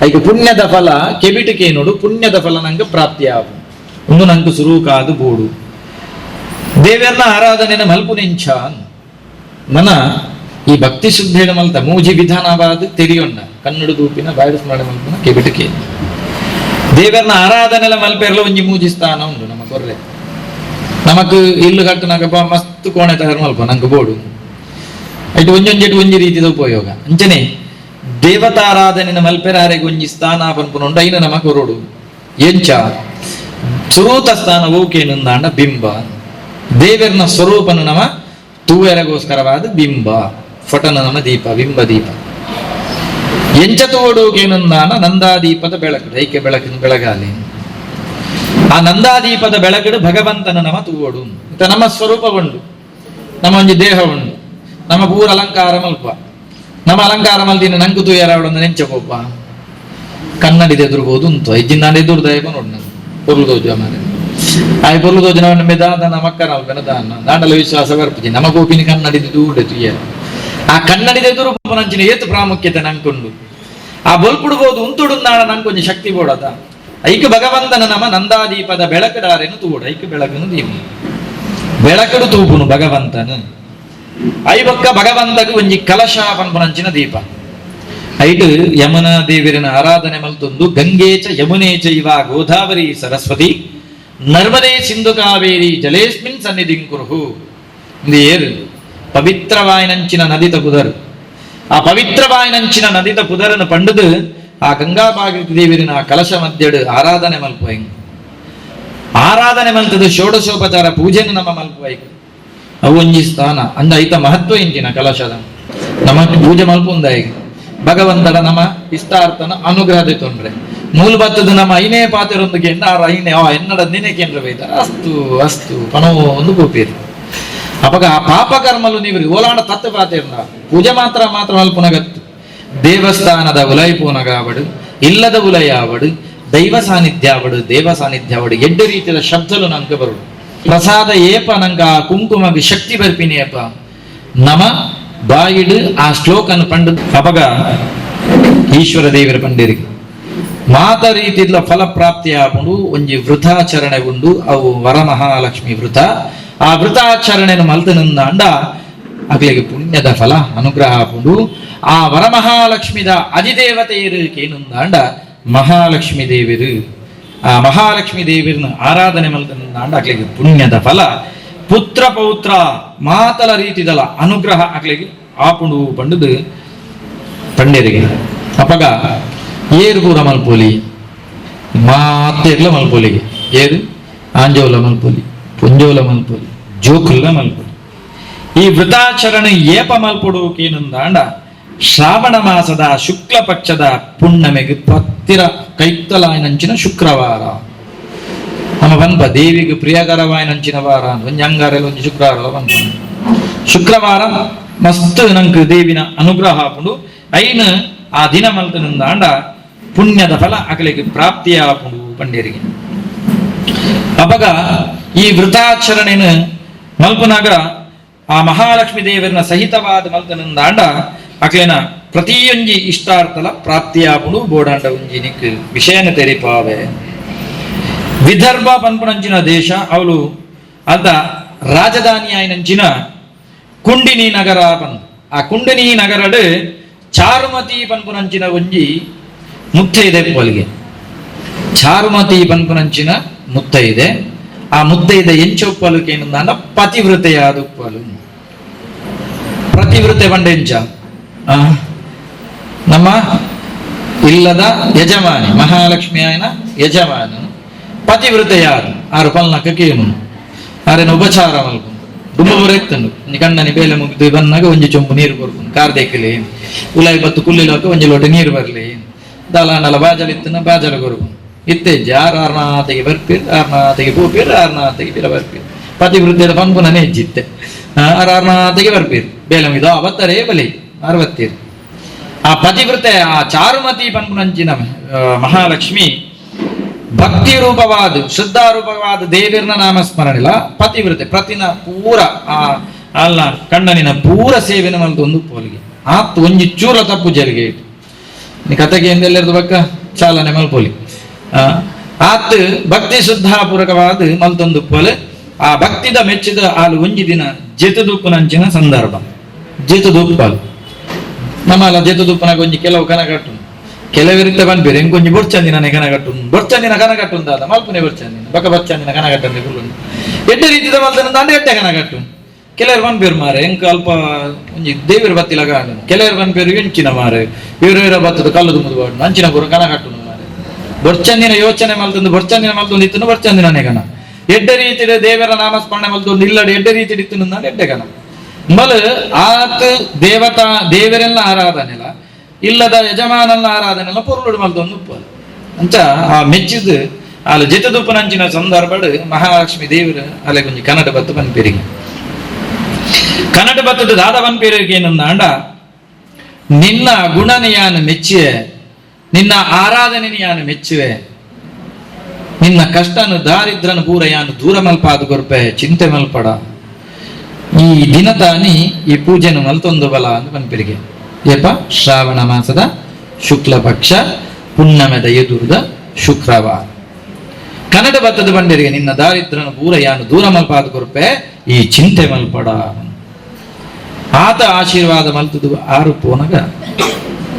ಐಕ ಪುಣ್ಯದ ಫಲ ಕೆಬಿಟ್ ಕೇನುಡು ಪುಣ್ಯದ ಫಲ ನಂಗೆ ಪ್ರಾಪ್ತಿ ಆವು ಒಂದು ನಂಗೆ ಸುರುಕಾದು ಬೋಡು ದೇವರನ್ನ ಆರಾಧನೆನ ಮಲ್ಪುನಿಂಚ ಮನ ಈ ಭಕ್ತಿ ಶುದ್ಧೇನ ಮಲ್ತ ಮೂಜಿ ವಿಧಾನವಾದ ತೆರಿಯೊಂಡ ಕನ್ನಡ ದೂಪಿನ ಬಾಯಿಡು ಸ್ಮರಣೆ ಮಲ್ಪುನ ಕೆಬಿಟಕ್ಕೆ ದೇವರನ್ನ ಆರಾಧನೆಲ ಮಲ್ಪೆರ್ಲ ಒಂಜಿ ಮೂಜಿ ಸ್ಥಾನ ಉಂಡು ನಮ್ಮ ಕೊರ್ರೆ ನಮಕ್ ಇಲ್ಲು ಕಟ್ಟುನಾಗ ಮಸ್ತ್ ಕೋಣೆ ತಯಾರು ಮಲ್ಪ ನಂಗೆ ಬೋಡು ಐಟ್ ಒಂಜೊಂಜೆಟ್ ಒಂಜಿ ರೀತಿದ ಉಪಯೋಗ ಅಂಚನೆ ದೇವತಾರಾಧನೆನ ಮಲ್ಪೆರಾರೆಗ್ ಒಂಜಿ ಸ್ಥಾನ ಪನ್ಪುನುಂಡು ಐನ ನಮ ಕೊರೊಡು ಎಂಚ ಸುರೂತ ಸ್ಥಾನ ಓಕೇನಂದಾಂಡ ಬಿಂಬ. ದೇವರ್ನ ಸ್ವರೂಪನು ನಮ ತೂವೆರಗೋಸ್ಕರವಾದ ಬಿಂಬ, ಫಟನ ನಮ ದೀಪ, ಬಿಂಬ ದೀಪ. ಎಂಚ ತೋಡುಗೇನಂದಾನ ನಂದಾದೀಪದ ಬೆಳಕು, ಐಕೆ ಬೆಳಕಿನ ಬೆಳಗಾಲಿ. ಆ ನಂದಾದೀಪದ ಬೆಳಕಡು ಭಗವಂತನ ನಮ ತೂವಡು. ನಮ್ಮ ಸ್ವರೂಪ ಉಂಡು, ನಮ್ಮ ಒಂಜಿ ದೇಹ ಉಂಡು, ನಮ್ಮ ಪೂರ ಅಲಂಕಾರ ಮಲ್ಪ. ನಮ್ಮ ಅಲಂಕಾರ ಮಲ್ದಿನ ನಂಕು ತೂಯರಾವಡೊಂದು ನೆಂಚ ಪೋಪ ಕನ್ನಡಿದ ಎದುರುಬೋದು ಉಂಟು ಇಜ್ಜಿಂದಾಂಡ ಎದುರು ದಯಪ ನೋಡು. ನಾನು ಪೊರ್ಲು ತೋಜು ಮಾರೆ ಆಯ್ ಪೊರ್ಲು ತೋಜು ನಮ್ಮ ದಾದ ಮಕ್ಕನ ಅಲ್ಪನ ದಾನ ದಾಂಡಲ ವಿಶ್ವಾಸ ಬರ್ಪುಜಿ. ನಮ್ಮ ಗೋಪಿನ ಕನ್ನಡಿದ ದೂಡೆ ತುಯ್ಯ. ಆ ಕನ್ನಡಿದ ಎದುರು ನಂಚಿನ ಏತು ಪ್ರಾಮುಖ್ಯತೆ ನಂಕುಂಡು. ಆ ಬೊಲ್ಪುಡ್ಬೋದು ಉಂತುಡುಂದಾಣ ನಂಕೊಂಜಿ ಶಕ್ತಿ ಬೋಡದ. ಐಕ ಭಗವಂತನ ನಮ ನಂದಾದೀಪದ ಬೆಳಕಡಾರೇನು ತೂಡು, ಐಕ ಬೆಳಕನು ದೀಪ ಬೆಳಕಡು ತೂಪುನು ಭಗವಂತನ. ಐಬೊಕ್ಕ ಭಗವಂತಗ ಒಂಜಿ ಕಲಶ ಪನ್ಪುನಂಚಿನ ದೀಪ. ಐಟ್ ಯಮುನಾ ದೇವಿರನ ಆರಾಧನೆ ಮಲ್ತೊಂದು ಗಂಗೇಚ ಯಮುನೇಚ ಇವ ಗೋದಾವರಿ ಸರಸ್ವತಿ ನರ್ಮದೇ ಸಿಂಧು ಕಾವೇರಿ ಜಲೇಸ್ಮಿನ್ ಸನ್ನಿಧಿಂ ಕುರುಹು. ಇದು ಏರು ಪವಿತ್ರವಾಯಿನಂಚಿನ ನದಿತ ಪುದರು. ಆ ಪವಿತ್ರವಾಯಿನಂಚಿನ ನದಿತ ಪುದರನ್ನು ಪಂಡದು ಆ ಗಂಗಾ ಭಾಗೀರಥಿ ದೇವಿರಿನ ಆ ಕಲಶ ಮಧ್ಯಡು ಆರಾಧನೆ ಮಲ್ಪುವ. ಆರಾಧನೆ ಮಲ್ತದು ಷೋಡಶೋಪಚಾರ ಪೂಜೆಯನ್ನು ನಮ್ಮ ಮಲ್ಪುವ. ಅವು ಒಂಜಿ ಸ್ಥಾನ ಅಂದ ಐತ ಮಹತ್ವ ಇಂಚಿನ ಕಲಶದ ನಮ್ಮ ಪೂಜೆ ಮಲ್ಪುಂದಾಯಿ ಭಗವಂತನ ನಮ್ಮ ಇಷ್ಟಾರ್ಥನ ಅನುಗ್ರಹ ತೊಂದ್ರೆ ಮೂಲ ಬತ್ತದ ನಮ್ಮ ಐನೇ ಪಾತಿರೊಂದಿಗೆ ಆರು ಐನೇ ಆ ಎನ್ನಡ ನಿನೆ ಕೇಂದ್ರ ಬೈತಾರ ಅಸ್ತು ಅಸ್ತು ಪಣೋ ಒಂದು ಪೂಪೀರು. ಅಪಗ ಆ ಪಾಪಕರ್ಮಲು ನೀವು ಓಲಾಂಡ ತತ್ತು ಪಾತಿರ್ನ ಪೂಜೆ ಮಾತ್ರ ಮಾತ್ರ ಮಲ್ಪುನಗತ್ತು. ದೇವಸ್ಥಾನದ ಉಲೈಪೂನಗಾವಡು ಇಲ್ಲದ ಉಲಯಾವಡು ದೈವ ಸಾನ್ನಿಧ್ಯಾವಡು ದೇವ ಸಾನ್ನಿಧ್ಯಾವಡು ಎಡ್ಡು ರೀತಿಯ ಶಬ್ದಲು ನಂಕ ಬರುಡು. ಪ್ರಸಾದ ಏಪ ನಂಗ ಆ ಕುಂಕುಮಗೆ ಶಕ್ತಿ ಬರ್ಪಿನಿ ಏಪ ನಮ ಬಾಯಿಡು ಆ ಶ್ಲೋಕನ ಪಂಡು. ಅಪಗ ಈಶ್ವರ ದೇವರ ಪಂಡಿರಿಗೆ ಮಾತ ರೀತಿಯ ಫಲಪ್ರಾಪ್ತಿಯಾಪುಂಡು. ಒಂಜಿ ವೃಥಾಚರಣೆ ಉಂಡು, ಅವು ವರಮಹಾಲಕ್ಷ್ಮಿ ವೃತ. ಆ ವೃತಾಚರಣೆಯನ್ನು ಮಲ್ತನಂದಾಂಡ ಅಗ್ಲಿಗೆ ಪುಣ್ಯದ ಫಲ ಅನುಗ್ರಹ ಆಪುಂಡು. ಆ ವರಮಹಾಲಕ್ಷ್ಮಿದ ಅಧಿದೇವತೆಯರು ಕೇನುಂದಾಂಡ ಮಹಾಲಕ್ಷ್ಮಿ ದೇವಿರು. ಆ ಮಹಾಲಕ್ಷ್ಮಿ ದೇವಿರನ್ನು ಆರಾಧನೆ ಮಲ್ತನಂದಾಂಡ ಅಗ್ಲಿಗೆ ಪುಣ್ಯದ ಫಲ ಪುತ್ರ ಪೌತ್ರ ಮಾತಲ ರೀತಿದಲ ಅನುಗ್ರಹ ಅಗ್ಲಿಗೆ ಆಪುಂಡು ಪಂಡುದು ಪಂಡ್ಯರಿಗೆ. ಅಪಗ ಏರು ಪೂರ ಮಲ್ಪೋಲಿ ಮಾತೆರ್ಲ ಮಲ್ಪೋಲಿಗೆ ಏರು ಆಂಜೋಲ ಮಲ್ಪೋಲಿ ಪುಂಜೋಲ ಮಲ್ಪೋಲಿ ಜೋಕುಲ್ಲ ಮಲ್ಪೋಲಿ. ಈ ವೃತಾಚರಣೆ ಏಪ ಮಲ್ಪೊಡು ಕೇನುಂದಾಂಡ ಶ್ರಾವಣ ಮಾಸದ ಶುಕ್ಲ ಪಕ್ಷದ ಪುಣ್ಣಮೆಗೆ ಪತ್ತಿರ ಕೈತ್ತಲಾಯನಂಚಿನ ಶುಕ್ರವಾರ. ನಮ್ಮ ಪನ್ಪ ದೇವಿಗೆ ಪ್ರಿಯಕರವಾಯನಂಚಿನ ವಾರ ಒಂಜಿ ಅಂಗಾರೆಲ್ಲ ಒಂಜಿ ಶುಕ್ರವಾರ ಪನ್ಪ. ಶುಕ್ರವಾರ ಮಸ್ತ್ ನಂಕ್ ದೇವಿನ ಅನುಗ್ರಹ ಆಪುಂಡು. ಐನ್ ಆ ದಿನ ಮಲ್ತನಿಂದಾಂಡ ಪುಣ್ಯದ ಫಲ ಅಕಲಿಗೆ ಪ್ರಾಪ್ತಿಯಾಪುಂಡು ಪಂಡ್ಯರಿಗೆ. ಅಪಗ ಈ ವೃತಾಚರಣೆನ ಮಲ್ಪುನಾಗ ಆ ಮಹಾಲಕ್ಷ್ಮಿ ದೇವರನ ಸಹಿತವಾದ ಮಲ್ತನಿಂದಾಂಡ ಅಕ್ಲೆನ ಪ್ರತಿಯೊಂಜಿ ಇಷ್ಟಾರ್ಥಲ ಪ್ರಾಪ್ತಿಯಾಪುಂಡು. ಬೋಡಾಂಡ ಒಂಜಿ ನಿಕ್ ವಿಷಯನ ತೆರಿಪಾವೆ. ವಿದರ್ಭ ಪನ್ಪುನಂಚಿನ ದೇಶ ಅವಳು ಅದ ರಾಜಧಾನಿ ಆಯಿನಂಚಿನ ಕುಂಡಿನಿ ನಗರ ಪಂದು. ಆ ಕುಂಡಿನಿ ನಗರಡು ಚಾರುಮತಿ ಪನ್ಪುನಂಚಿನ ಒಂಜಿ ಮುತ್ತೈದೆ ಪೋಲಿಗೆ. ಚಾರುಮತಿ ಪನ್ಪುನಂಚಿನ ಮುತ್ತೈದೆ. ಆ ಮುತ್ತೈದೆ ಎಂಚೊಪ್ಪಲು ಕೇನುಂದಾಂಡ ಪತಿವೃತೆಯಾದ ಉಪ್ಪಲು. ಪ್ರತಿವೃತೆ ಪಂಡ ಎಂಚ ನಮ್ಮ ಇಲ್ಲದ ಯಜಮಾನಿ ಮಹಾಲಕ್ಷ್ಮಿ ಆಯನ ಯಜಮಾನ ಪತಿವೃತೆಯಾದ ಆರು ಪಲ್ನಕ ಕೇನು ಆರೇನ ಉಪಚಾರ ಮಲ್ಪುನು ದುಂಬ ಬರೆತ್ತನು ಕಣ್ಣನಿ ಬೇಲೆ ಮುಗಿದು ಬನ್ನಾಗ ಒಂಜಿ ಚೊಂಬು ನೀರು ಕೊರ್ಪುನು ಕಾರ್ದೇಕಲಿ ಉಲಾಯಿ ಬತ್ತು ಕುಲ್ಲಿಲೋಕ ಒಂಜಿ ಲೋಟ ನೀರು ಬರಲಿ ದಲಾನಲ ಬಾಜಲ್ ಇತ್ತನ ಬಾಜಲ ಕೊರ್ಪುನು ಇತ್ತೆಜ್ಜಿ ಆರು ಆರ್ನಾತೆಗೆ ಬರ್ಪೀರ್ ಆರ್ನಾತೆಗೆ ಪೋಪೀರ್ ಆರ್ನಾತೆಗೆ ಪಿರ ಬರ್ಪೀರ್ ಪತಿವೃತ್ತಿದ ಪಂಪುನನೇ ಹೆಜ್ಜಿತ್ತೆ ಆರು ಆರ್ನಾತೆಗೆ ಬರ್ಪೀರ್ ಬೇಲೆ ಮುಗಿದು ಬತ್ತರೇ ಬಲಿ ಅರವತ್ತೀರ್. ಆ ಪತಿವೃತೆ ಆ ಚಾರುಮತಿ ಪನ್ಪುನಂಚಿನ ಮಹಾಲಕ್ಷ್ಮಿ ಭಕ್ತಿ ರೂಪವಾದ ಶ್ರದ್ಧಾರೂಪವಾದ ದೇವಿರ್ನ ನಾಮಸ್ಮರಣಿಲ ಪತಿವೃತೆ ಪ್ರತಿನ ಪೂರ ಆ ಅಲ್ಲ ಕಣ್ಣನಿನ ಪೂರ ಸೇವೆನ ಮಲ್ತು ಒಂದು ಪೋಲಿಗೆ ಆತ್ ಒಂಜಿ ಚೂರ ತಪ್ಪು ಜರಿಗೆ ಇಟ್ಟು ನೀ ಕತೆಗೆ ಎಂದೆಲ್ಲರದು ಬಕ್ಕ ಚಾಲನೆ ಮಲ್ಪೋಲಿ ಆತ್ ಭಕ್ತಿ ಶುದ್ಧಾಪೂರಕವಾದ ಮಲ್ತೊಂದು ಪೋಲೆ. ಆ ಭಕ್ತಿದ ಮೆಚ್ಚಿದ ಆಲು ಒಂಜಿ ದಿನ ಜೇತದೂಪುನಂಚಿನ ಸಂದರ್ಭ ಜೇತದೂಪಾಲು ನಮ್ಮಲ್ಲ ಜೇತದೂಪನಾಗ ಒಂಜಿ ಕೆಲವು ಕನಕಟ್ಟು ಕೆಲವರಿತ ಪನ್ಪೇರು ಎಂಕೊಂಜಿ ಬೊರ್ಚಂದಿನ ಕನಕಟ್ಟು ಬೊರ್ಚಂದಿನ ಕನಕಟ್ಟು ದಾದ ಮಲ್ಪುನೆ ಬೊರ್ಚಂದಿನ ಬಕ ಬೊರ್ಚಂದಿನ ಕನಕಟ್ಟಂದೆ ಕುಲ್ಲುಂಡು ಎಡ್ಡೆ ರೀತಿದ ಮಲ್ತನ ದಾಂಡ ಎಡ್ಡೆ ಕನಕಟ್ಟು. ಕೆಲವರು ಪನ್ಪೇರು ಮಾರೆ ಎಂಕ ಅಲ್ಪ ಒಂಜಿ ದೇವಿರ ಬತ್ತಿಲಗ ಕೆಲವರು ಪನ್ಪೇರು ಎಂಚಿನ ಮಾರೆ ಇವರು ಇವರ ಬತ್ತದ ಕಲ್ಲು ತುಂಬುದು ಬಾಡು ಅಂಚಿನ ಪೂರ ಕನಕಟ್ಟು ಮಾರೆ ಬೊರ್ಚಂದಿನ ಯೋಚನೆ ಮಲ್ತಂದು ಬೊರ್ಚಂದಿನ ಮಲ್ತೊಂದು ಇತ್ತನು ಬೊರ್ಚಂದಿನ ಗಣ. ಎಡ್ಡೆ ರೀತಿಡ್ ದೇವರ ನಾಮಸ್ಮರಣೆ ಮಲ್ತೊಂದು ಇಲ್ಲಡೆ ಎಡ್ಡೆ ರೀತಿಡ್ ಇತ್ತನು ಎಡ್ಡೆ ಗಣ. ಮಲ್ ಆತ್ ದೇವತಾ ದೇವರೆಲ್ಲ ಆರಾಧನೆಲ್ಲ ಇಲ್ಲದ ಯಜಮಾನಲ್ಲ ಆರಾಧನೆಲ್ಲ ಪೊರುಳುಡು ಮಲ್ತೊಂದು ಉಪ್ಪು ಅಂಚ ಆ ಮೆಚ್ಚಿದ್ ಅಲ್ಲ ಜೆತದುಪ್ಪನಂಚಿನ ಸಂದರ್ಭಡ್ ಮಹಾಲಕ್ಷ್ಮಿ ದೇವರು ಅಲೆ ಕೊಂಚ ಕನ್ನಡ ಬತ್ತು ಪನ್ಪೇರಿಗೆ. ಕನ್ನಡ ಬತ್ತದ ದಾದ ಪನ್ಪೇರಿಗೆ ಏನಂದಾಂಡ, ನಿನ್ನ ಗುಣನಿಯಾನು ಮೆಚ್ಚಿಯೆ, ನಿನ್ನ ಆರಾಧನೆ ಯಾನು ಮೆಚ್ಚುವೆ, ನಿನ್ನ ಕಷ್ಟನು ದಾರಿದ್ರನು ಪೂರ ಯಾನು ದೂರ ಮಲ್ಪಾದ ಕೊರ್ಪೆ, ಚಿಂತೆ ಮಲ್ಪಡ. ಈ ದಿನ ತಾನಿ ಈ ಪೂಜೆನು ಮಲ್ತೊಂದು ಬಲ ಅಂತ ಪನ್ಪೇರಿಗೆ. ಏಪ ಶ್ರಾವಣ ಮಾಸದ ಶುಕ್ಲ ಪಕ್ಷ ಪುಣ್ಣಮೆದ ಎದುರುದ ಶುಕ್ರವಾರ ಕನ್ನಡ ಬತ್ತದ ಬಂಡಿರಿಗೆ ನಿನ್ನ ದಾರಿದ್ರನು ಪೂರ ಯಾನು ದೂರ ಮಲ್ಪಾದ ಕೊರ್ಪೆ, ಈ ಚಿಂತೆ ಮಲ್ಪಡ. ಆತ ಆಶೀರ್ವಾದ ಮಲ್ತದು ಆರು ಪೋನಗ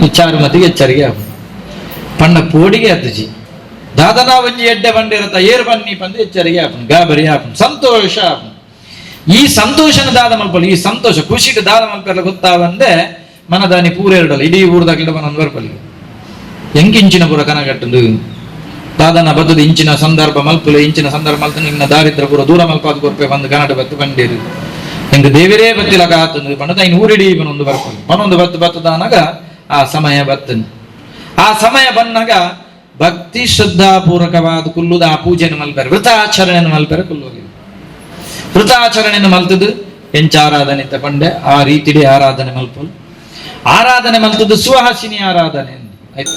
ಈ ಚಾರುಮತಿಗೆ ಎಚ್ಚರಿಗೆ ಆಪುಂಡು. ಪಂಡ ಪೋಡಿಗೆ ಅತ್ತಜಿ ದಾದನಾ ಒಂಜಿ ಎಡ್ಡೆ ಬಂಡಿರತ್ತ ಏರು ಬನ್ನಿ ಪಂದು ಎಚ್ಚರಿಗೆ ಆಪುಂಡು, ಗಾಬರಿ ಆಪುಂಡು, ಸಂತೋಷ ಆಪುಂಡು. ಈ ಸಂತೋಷನ ದಾದ ಮಲ್ಪಲ್ಲ, ಈ ಸಂತೋಷ ಖುಷಿಗೆ ದಾದ ಮಲ್ಪೆಲ್ಲ ಗೊತ್ತಾವಂದೆ ಮನದಾನಿ ಪೂರೆರಡಲ್ಲ ಇಡೀ ಊರ್ದಾಗ್ಲಿಡ ಮನೊಂದು ಬರ್ಪಲ್ಲಿ ಎಂಕಿಂಚಿನ ಪೂರ ಕನಗಟ್ಟುಂದು ದಾದನ ಬದ್ದದ ಇಂಚಿನ ಸಂದರ್ಭ ಮಲ್ಪುಲೆ, ಇಂಚಿನ ಸಂದರ್ಭ ಮಲ್ತು ನಿನ್ನ ದಾರಿದ್ರ ಪೂರ ದೂರ ಮಲ್ಪಾದ ಕೊರ್ಪೆ ಬಂದು ಕನ್ನಡ ಬತ್ತು ಬಂಡೇರು ಎಂಗ ದೇವರೇ ಬತ್ತಿಲಕ ಆತಂದು ಪಂಡದ ಐನ್ ಊರಿಡೀ ಬನೊಂದು ಬರ್ಪಲ್ಲಿ ಬನೊಂದು ಬತ್ತು ಬತ್ತದಾನಾಗ ಆ ಸಮಯ ಬತ್ತನು. ಆ ಸಮಯ ಬಂದಾಗ ಭಕ್ತಿ ಶ್ರದ್ಧಾಪೂರ್ವಕವಾದ ಕುಲ್ಲುದ ಆ ಪೂಜೆಯನ್ನು ಮಲ್ಪೆರೆ, ವೃತಾಚರಣೆಯನ್ನು ಮಲ್ಪೆರೆ ಕುಲ್ಲುವುದು. ವೃತಾಚರಣೆಯನ್ನು ಮಲ್ತದು ಎಂಚ ಆರಾಧನೆ ಪಂಡೆ ಆ ರೀತಿಡೆ ಆರಾಧನೆ ಮಲ್ಪಲು. ಆರಾಧನೆ ಮಲ್ತದ್ದು ಸುಹಾಸಿನಿ ಆರಾಧನೆ ಆಯ್ತು.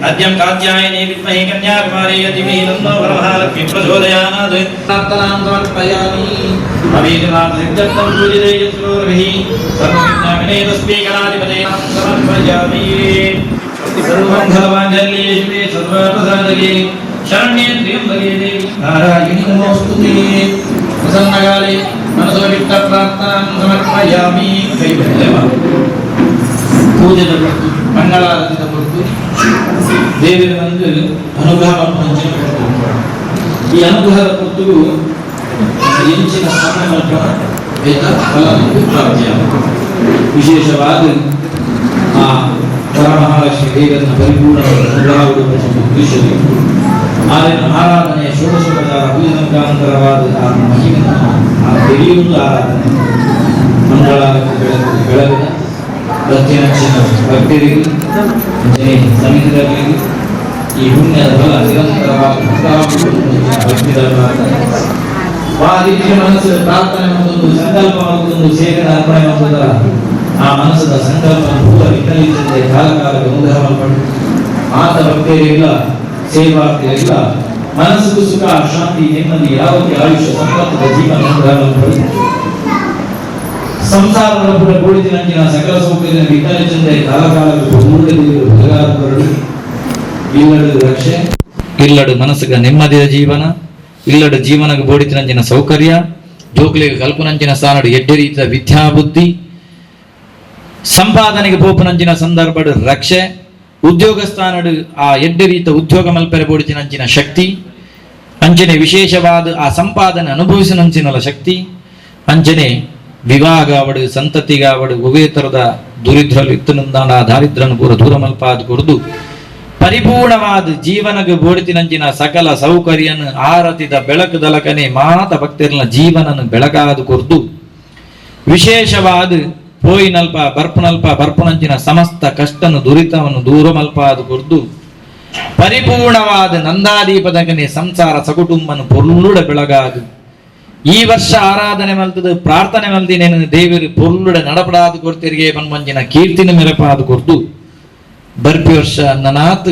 అద్యం కాత్యాయనే విద్మహే కన్యాకుమారీ ధీమహి తన్నో వరమహాలక్ష్మీ ప్రచోదయాత్. ప్రార్థనాం సమర్పయామి. అభిజనాథ పూజితే యత్రోర్భిः సర్వవిఘ్నావినే తస్మై గణాధిపతే సమర్పయామి. సర్వమంగళమాంగళ్యే శివే సర్వార్థసాధకే శరణ్యే త్ర్యంబకే దేవి నారాయణి నమోస్తుతే. ప్రసన్నకాలే మనసోవిత్త ప్రార్థనాం సమర్పయామి. ಪೂಜೆದ ಹೊರತು, ಮಂಗಳಾರತಿದ ಹೊರತು ದೇವರ ಒಂದು ಅನುಗ್ರಹ ಮಲ್ಪುನಂಚಿನ ಹೊರತು. ಈ ಅನುಗ್ರಹದ ಹೊರತುಗು ಎಂಚಿನ ಸ್ಮರಣೆ ಮಲ್ಪನ ಏತ ಫಲ ಪ್ರಾಪ್ತಿಯಾಗುತ್ತದೆ. ವಿಶೇಷವಾದ ಆ ವರಮಹಾಲಕ್ಷ್ಮಿ ದೇವರನ್ನ ಪರಿಪೂರ್ಣ ಅನುಗ್ರಹ ಉದ್ದೇಶದಲ್ಲಿ ಆದಿನ ಆರಾಧನೆ, ಷೋಡಶೋಪಚಾರ ಪೂಜೆ ಮುಖಾಂತರವಾದ ಆ ಮಹಿಮೆನ ಆ ತಿಳಿಯುವುದು ಆರಾಧನೆ. ಮಂಗಳಾರತಿ ಬೆಳಕು ಬೆಳಗಿನ ಪ್ರತಿಯೊಂಚಿನ ಭಕ್ತರಿಗೂ, ಅಂಚನೆ ಸಮಿತಿದವರಿಗೂ ಈ ಪುಣ್ಯದ ಫಲ ನಿರಂತರವಾಗಿ ಭಕ್ತಿದ ಪ್ರಾರ್ಥನೆ. ಆ ರೀತಿಯ ಮನಸ್ಸು ಪ್ರಾರ್ಥನೆ ಮತ್ತೊಂದು ಸಂಕಲ್ಪ ಮತ್ತೊಂದು ಸೇವೆನ ಅರ್ಪಣೆ ಮಾಡ್ತದಲ್ಲ, ಆ ಮನಸ್ಸದ ಸಂಕಲ್ಪ ಪೂರ ವಿಕಲಿತಂತೆ ಕಾಲ ಕಾಲಕ್ಕೆ ಅನುಗ್ರಹ ಮಲ್ಪಡು. ಆತ ಭಕ್ತರಿಲ್ಲ, ಸೇವಾರ್ಥಿಗಳಿಲ್ಲ, ಮನಸ್ಸಿಗೂ ಸುಖ, ಶಾಂತಿ, ನೆಮ್ಮದಿ, ಆರೋಗ್ಯ, ಆಯುಷ್ಯ, ಸಂಪತ್ತದ ಜೀವನ ಅನುಗ್ರಹ ಮಲ್ಪಡು. ಸಂಸಾರದ ಕೂಡ ಕೂಡಿದಿನಂಚಿನ ಸಕಲ ಸೌಕರ್ಯ ವಿಕಲಿತಂತೆ ಕಾಲ ಕಾಲಕ್ಕೆ ಪೂರ್ಣ ಬರಡು. ಇಲ್ಲಡು ರಕ್ಷೆ, ಇಲ್ಲಡು ಮನಸ್ಸಿಗೆ ನೆಮ್ಮದಿಯ ಜೀವನ, ಇಲ್ಲಡು ಜೀವನಕ್ಕೆ ಬೋಡಿತಿನಂಚಿನ ಸೌಕರ್ಯ, ಜೋಕ್ಲಿಗೆ ಕಲ್ಪನಂಚಿನ ಸ್ಥಾನಡು ಎಡ್ಡೆ ರೀತಿಯ ವಿದ್ಯಾಬುದ್ಧಿ, ಸಂಪಾದನೆಗೆ ಪೋಪುನಂಚಿನ ಸಂದರ್ಭಡು ರಕ್ಷೆ, ಉದ್ಯೋಗ ಸ್ಥಾನಡು ಆ ಎಡ್ಡೆ ರೀತ ಉದ್ಯೋಗ ಮಲ್ಪೆರೆ ಬೋಡಿತಿನಂಚಿನ ಶಕ್ತಿ, ಅಂಚನೆ ವಿಶೇಷವಾದ ಆ ಸಂಪಾದನೆ ಅನುಭವಿಸಿನಂಚಿನಲ ಶಕ್ತಿ, ಅಂಚನೆ ವಿವಾಹಗಾವಡು, ಸಂತತಿಗಾವಡು, ಉಭಯತರದ ದುರಿದ್ರಲು ಇತ್ತುನಂದಾಂಡ ಆ ದಾರಿದ್ರನು ಪೂರ ದೂರ ಮಲ್ಪಾದ ಕೊರ್ದು ಪರಿಪೂರ್ಣವಾದ ಜೀವನಗೆ ಬೋಡಿತಿನಂಚಿನ ಸಕಲ ಸೌಕರ್ಯನು ಆರತಿದ ಬೆಳಕು ದಲಕನೆ ಮಾತ ಭಕ್ತರ್ನ ಜೀವನನು ಬೆಳಕಾದ ಕೊರ್ದು ವಿಶೇಷವಾದ ಪೋಯಿನಲ್ಪ ಬರ್ಪುನಲ್ಪ ಬರ್ಪುನಂಚಿನ ಸಮಸ್ತ ಕಷ್ಟನು ದುರಿತವನ್ನು ದೂರ ಮಲ್ಪಾದ ಕೊರ್ದು ಪರಿಪೂರ್ಣವಾದ ನಂದಾದೀಪದಕನೆ ಸಂಸಾರ ಸಕುಟುಂಬನು ಪೊರ್ಲುಡ ಬೆಳಗಾದು ಈ ವರ್ಷ ಆರಾಧನೆ ಮಲ್ತದ ಪ್ರಾರ್ಥನೆ ಮಲ್ದಿನೇನು ದೇವರು ಪೊರ್ಲುಡ ನಡಪಡಾದ ಕೊರ್ತಿರಿಗೆ ಬನ್ಮಂಜಿನ ಕೀರ್ತಿನ ಮೆರಪಾದ ಕೊರ್ದು ಬರ್ಪಿ ವರ್ಷ ನನಾತ್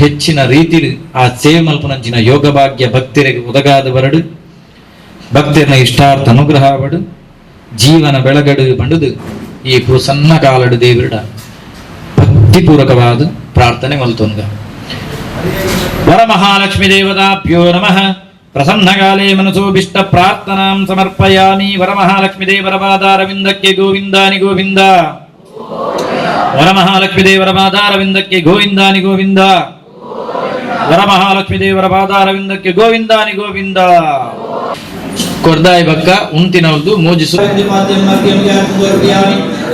ಹೆಚ್ಚಿನ ರೀತಿ ಆ ಸೇವೆ ಮಲ್ಪುನಂಚಿನ ಯೋಗ ಭಾಗ್ಯ ಭಕ್ತರಿಗೆ ಒದಗಾದ ಬರಡು, ಭಕ್ತರನ ಇಷ್ಟಾರ್ಥ ಅನುಗ್ರಹ ಬಡು, ಜೀವನ ಬೆಳಗಡು ಬಂಡುದು ಈ ಪ್ರಸನ್ನ ಕಾಲಡು ದೇವರುಡ ಭಕ್ತಿಪೂರ್ವಕವಾದ ಪ್ರಾರ್ಥನೆ ಮಲ್ತೊಂಗ. ವರಮಹಾಲಕ್ಷ್ಮಿ ದೇವತಾಭ್ಯೋ ನಮಃ. ಪ್ರಸನ್ನಕಾಲೇ ಮನಸೋಭಿಷ್ಟ ಪ್ರಾರ್ಥನಾಂ ಸಮರ್ಪಯಾಮಿ. ವರಮಹಾಲಕ್ಷ್ಮಿ ದೇವರ ಪಾದಾರವಿಂದಕ್ಕೆ ಗೋವಿಂದಾನಿ ಗೋವಿಂದ. ವರಮಹಾಲಕ್ಷ್ಮಿ ದೇವರ ಪಾದಾರವಿಂದಕ್ಕೆ ಗೋವಿಂದಾನಿ ಗೋವಿಂದ. ವರಮಹಾಲಕ್ಷ್ಮಿ ದೇವರ ಪಾದಾರವಿಂದಕ್ಕೆ ಗೋವಿಂದಾನಿ ಗೋವಿಂದ. ಕೊರ್ದಾಯಿ ಬಕ್ಕ ಉಂತಿನವಲ್ದು ಮೋಜಿಸು.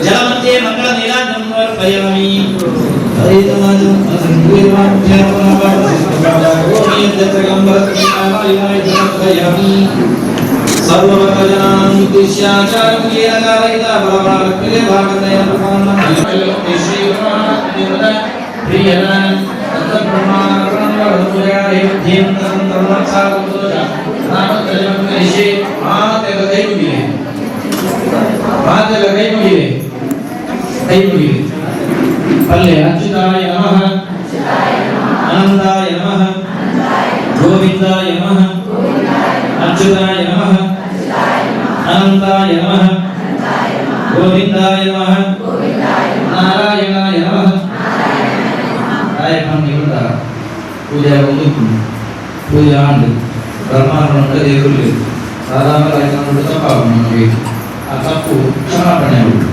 ಜಲಮಧ್ಯೆ ಮಂಗಳ ನೀರಾಜನಂ ಸಮರ್ಪಯಾಮಿ. ಪಲ್ಲೆ ಅಚ್ಯುತಾಯ ನಮಃ, ಅನಂತಾಯ ನಮಃ, ಗೋವಿಂದಾಯ ನಮಃ, ಅಚ್ಯುತಾಯ ನಮಃ, ಅನಂತಾಯ ನಮಃ, ಗೋವಿಂದಾಯ ನಮಃ, ನಾರಾಯಣಾಯ ನಮಃ. ತಾಯ ಪೂಜೆ ಒಂದು ಪೂಜೆ ಆಂಡ್ ಬ್ರಹ್ಮಾರ್ಪಣ ದೇವರು ಸಾಧಾರಣ ತಪ್ಪಾಗ ನಮಗೆ ಆ ತಪ್ಪು ಕ್ಷಮಾಪಣೆ ಆಗುವುದು.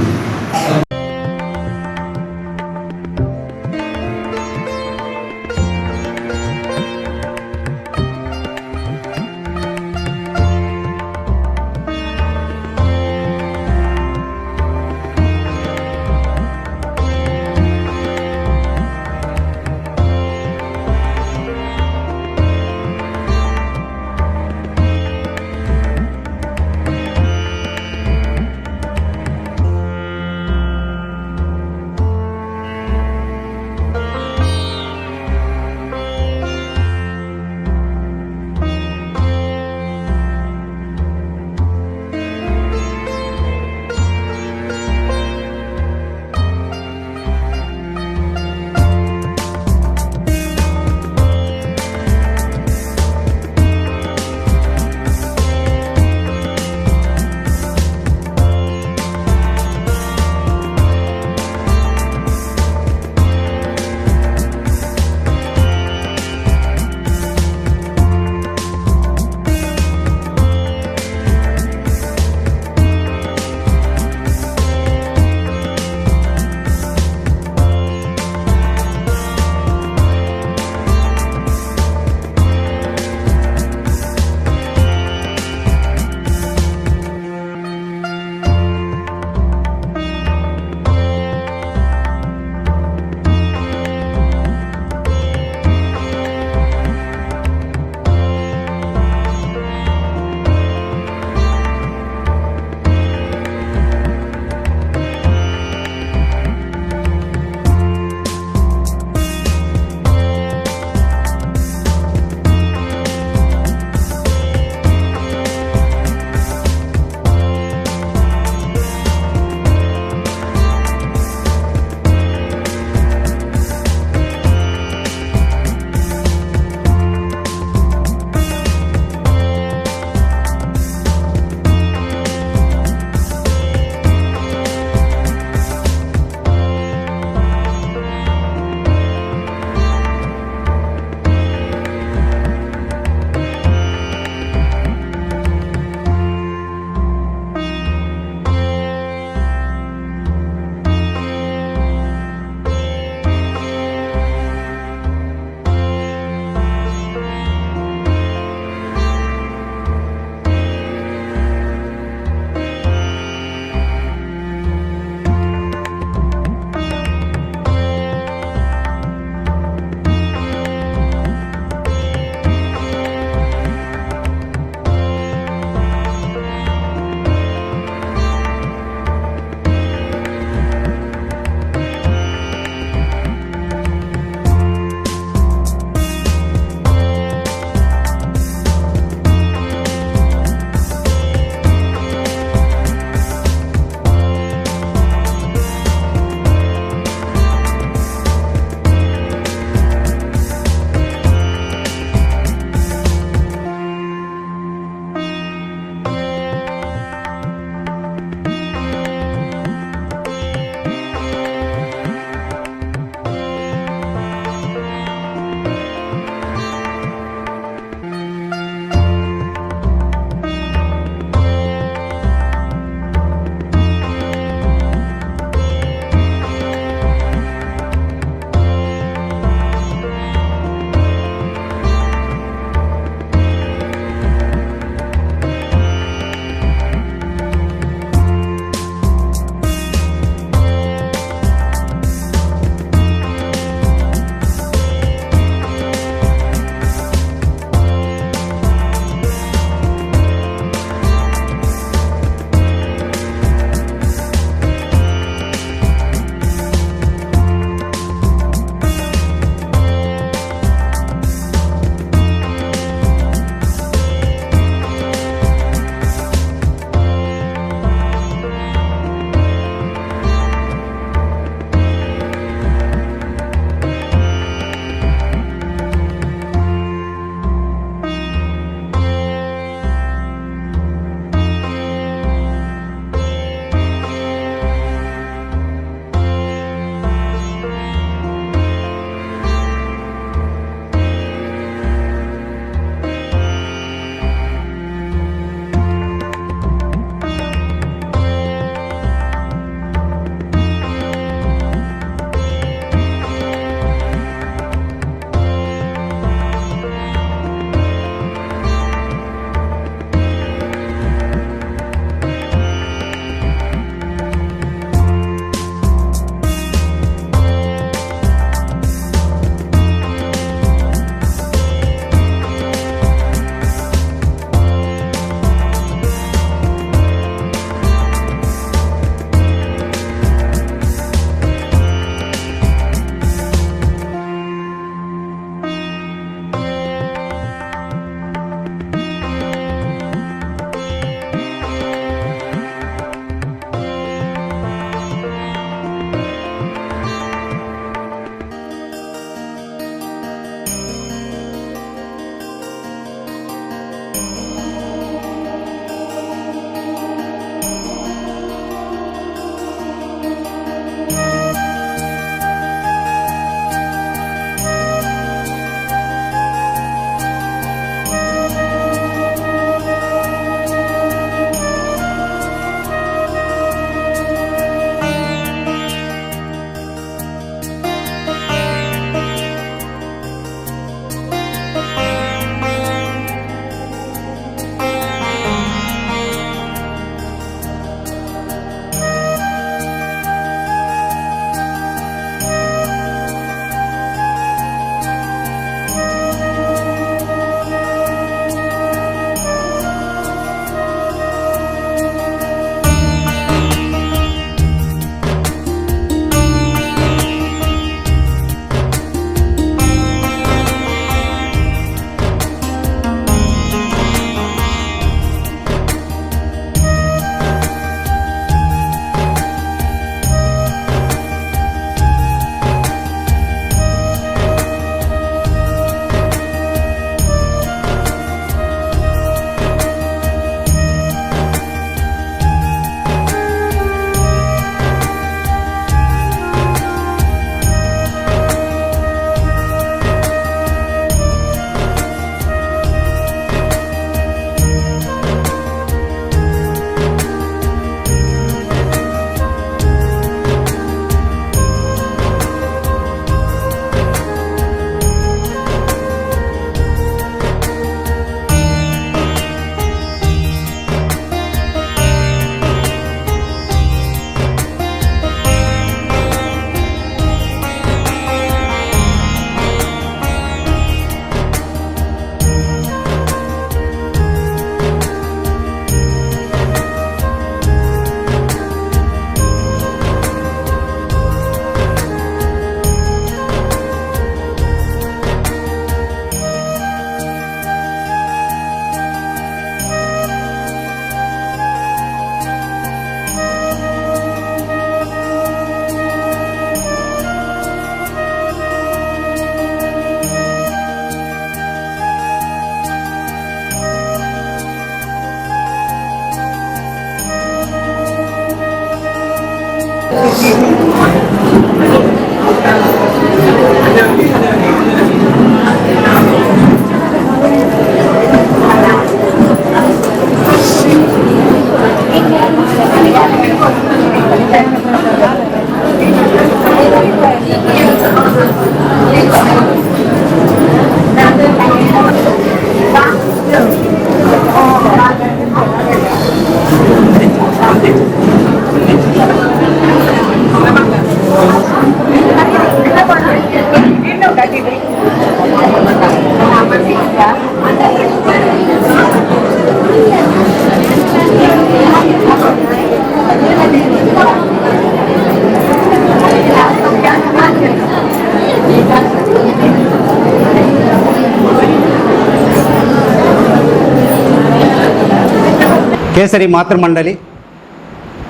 ಕೇಸರಿ ಮಾತೃಮಂಡಳಿ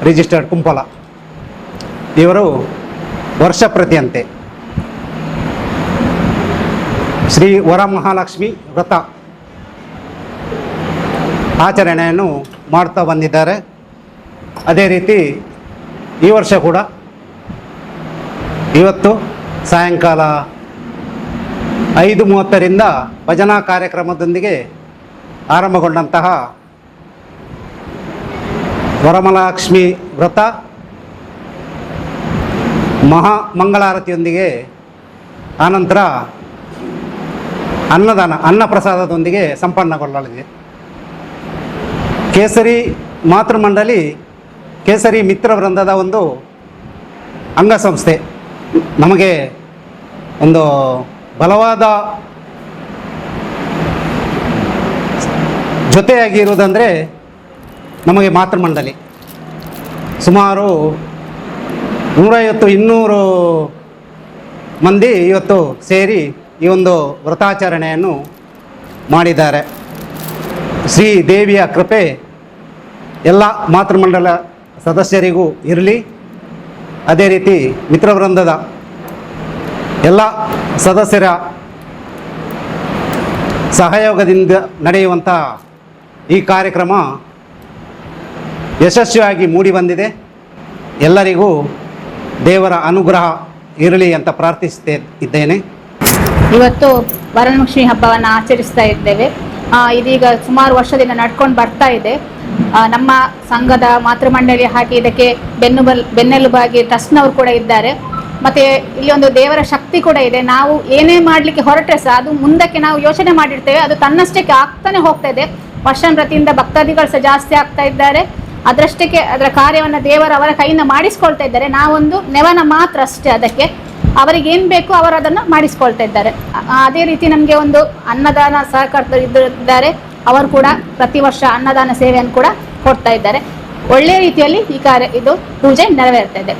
ರಿಜಿಸ್ಟರ್ಡ್ ಕುಂಪಲ. ಇವರು ವರ್ಷ ಪ್ರತಿಯಂತೆ ಶ್ರೀ ವರಮಹಾಲಕ್ಷ್ಮಿ ವ್ರತ ಆಚರಣೆಯನ್ನು ಮಾಡ್ತಾ ಬಂದಿದ್ದಾರೆ. ಅದೇ ರೀತಿ ಈ ವರ್ಷ ಕೂಡ ಇವತ್ತು ಸಾಯಂಕಾಲ 5:30ರಿಂದ ಭಜನಾ ಕಾರ್ಯಕ್ರಮದೊಂದಿಗೆ ಆರಂಭಗೊಂಡಂತಹ ವರಮಹಾಲಕ್ಷ್ಮಿ ವ್ರತ ಮಹಾ ಮಂಗಳಾರತಿಯೊಂದಿಗೆ, ಆನಂತರ ಅನ್ನದಾನ ಅನ್ನಪ್ರಸಾದದೊಂದಿಗೆ ಸಂಪನ್ನಗೊಳ್ಳಲಿದೆ. ಕೇಸರಿ ಮಾತೃಮಂಡಳಿ ಕೇಸರಿ ಮಿತ್ರ ವೃಂದದ ಒಂದು ಅಂಗಸಂಸ್ಥೆ. ನಮಗೆ ಒಂದು ಬಲವಾದ ಜೊತೆಯಾಗಿರುವುದಂದರೆ ನಮಗೆ ಮಾತೃಮಂಡಳಿ. ಸುಮಾರು 150-200 ಮಂದಿ ಇವತ್ತು ಸೇರಿ ಈ ಒಂದು ವ್ರತಾಚರಣೆಯನ್ನು ಮಾಡಿದ್ದಾರೆ. ಶ್ರೀ ದೇವಿಯ ಕೃಪೆ ಎಲ್ಲ ಮಾತೃಮಂಡಲ ಸದಸ್ಯರಿಗೂ ಇರಲಿ. ಅದೇ ರೀತಿ ಮಿತ್ರವೃಂದದ ಎಲ್ಲ ಸದಸ್ಯರ ಸಹಯೋಗದಿಂದ ನಡೆಯುವಂಥ ಈ ಕಾರ್ಯಕ್ರಮ ಯಶಸ್ವಿಯಾಗಿ ಮೂಡಿಬಂದಿದೆ. ಎಲ್ಲರಿಗೂ ದೇವರ ಅನುಗ್ರಹ ಇರಲಿ ಅಂತ ಪ್ರಾರ್ಥಿಸುತ್ತೇ ಇದ್ದೇನೆ. ಇವತ್ತು ವರಲಕ್ಷ್ಮಿ ಹಬ್ಬವನ್ನು ಆಚರಿಸ್ತಾ ಇದ್ದೇವೆ. ಇದೀಗ ಸುಮಾರು ವರ್ಷದಿಂದ ನಡ್ಕೊಂಡು ಬರ್ತಾ ಇದೆ. ನಮ್ಮ ಸಂಘದ ಮಾತೃಮಂಡಳಿ ಹಾಕಿ ಇದಕ್ಕೆ ಬೆನ್ನೆಲುಬಾಗಿ ಟ್ರಸ್ಟ್ನವರು ಕೂಡ ಇದ್ದಾರೆ. ಮತ್ತೆ ಇಲ್ಲಿ ಒಂದು ದೇವರ ಶಕ್ತಿ ಕೂಡ ಇದೆ. ನಾವು ಏನೇ ಮಾಡಲಿಕ್ಕೆ ಹೊರಟ್ರೆ ಸಹ ಅದು ಮುಂದಕ್ಕೆ ನಾವು ಯೋಚನೆ ಮಾಡಿರ್ತೇವೆ, ಅದು ತನ್ನಷ್ಟಕ್ಕೆ ಆಗ್ತಾನೆ ಹೋಗ್ತಾ ಇದೆ. ವರ್ಷಾನುಪ್ರತಿಯಿಂದ ಭಕ್ತಾದಿಗಳು ಸಹ ಜಾಸ್ತಿ ಆಗ್ತಾ ಇದ್ದಾರೆ. ಅದರಷ್ಟಕ್ಕೆ ಅದರ ಕಾರ್ಯವನ್ನು ದೇವರು ಅವರ ಕೈಯಿಂದ ಮಾಡಿಸ್ಕೊಳ್ತಾ ಇದ್ದಾರೆ. ನಾವೊಂದು ನೆವನ ಮಾತ್ರ ಅಷ್ಟೇ, ಅದಕ್ಕೆ ಅವರಿಗೆ ಏನು ಬೇಕು ಅವರು ಅದನ್ನು ಮಾಡಿಸ್ಕೊಳ್ತಾ ಇದ್ದಾರೆ. ಅದೇ ರೀತಿ ನಮಗೆ ಒಂದು ಅನ್ನದಾನ ಸಹಕರ್ತರು ಇದ್ದಾರೆ. ಅವರು ಕೂಡ ಪ್ರತಿ ವರ್ಷ ಅನ್ನದಾನ ಸೇವೆಯನ್ನು ಕೂಡ ಕೊಡ್ತಾ ಇದ್ದಾರೆ. ಒಳ್ಳೆಯ ರೀತಿಯಲ್ಲಿ ಈ ಕಾರ್ಯ ಇದು ಪೂಜೆ ನೆರವೇರ್ತಾ ಇದೆ.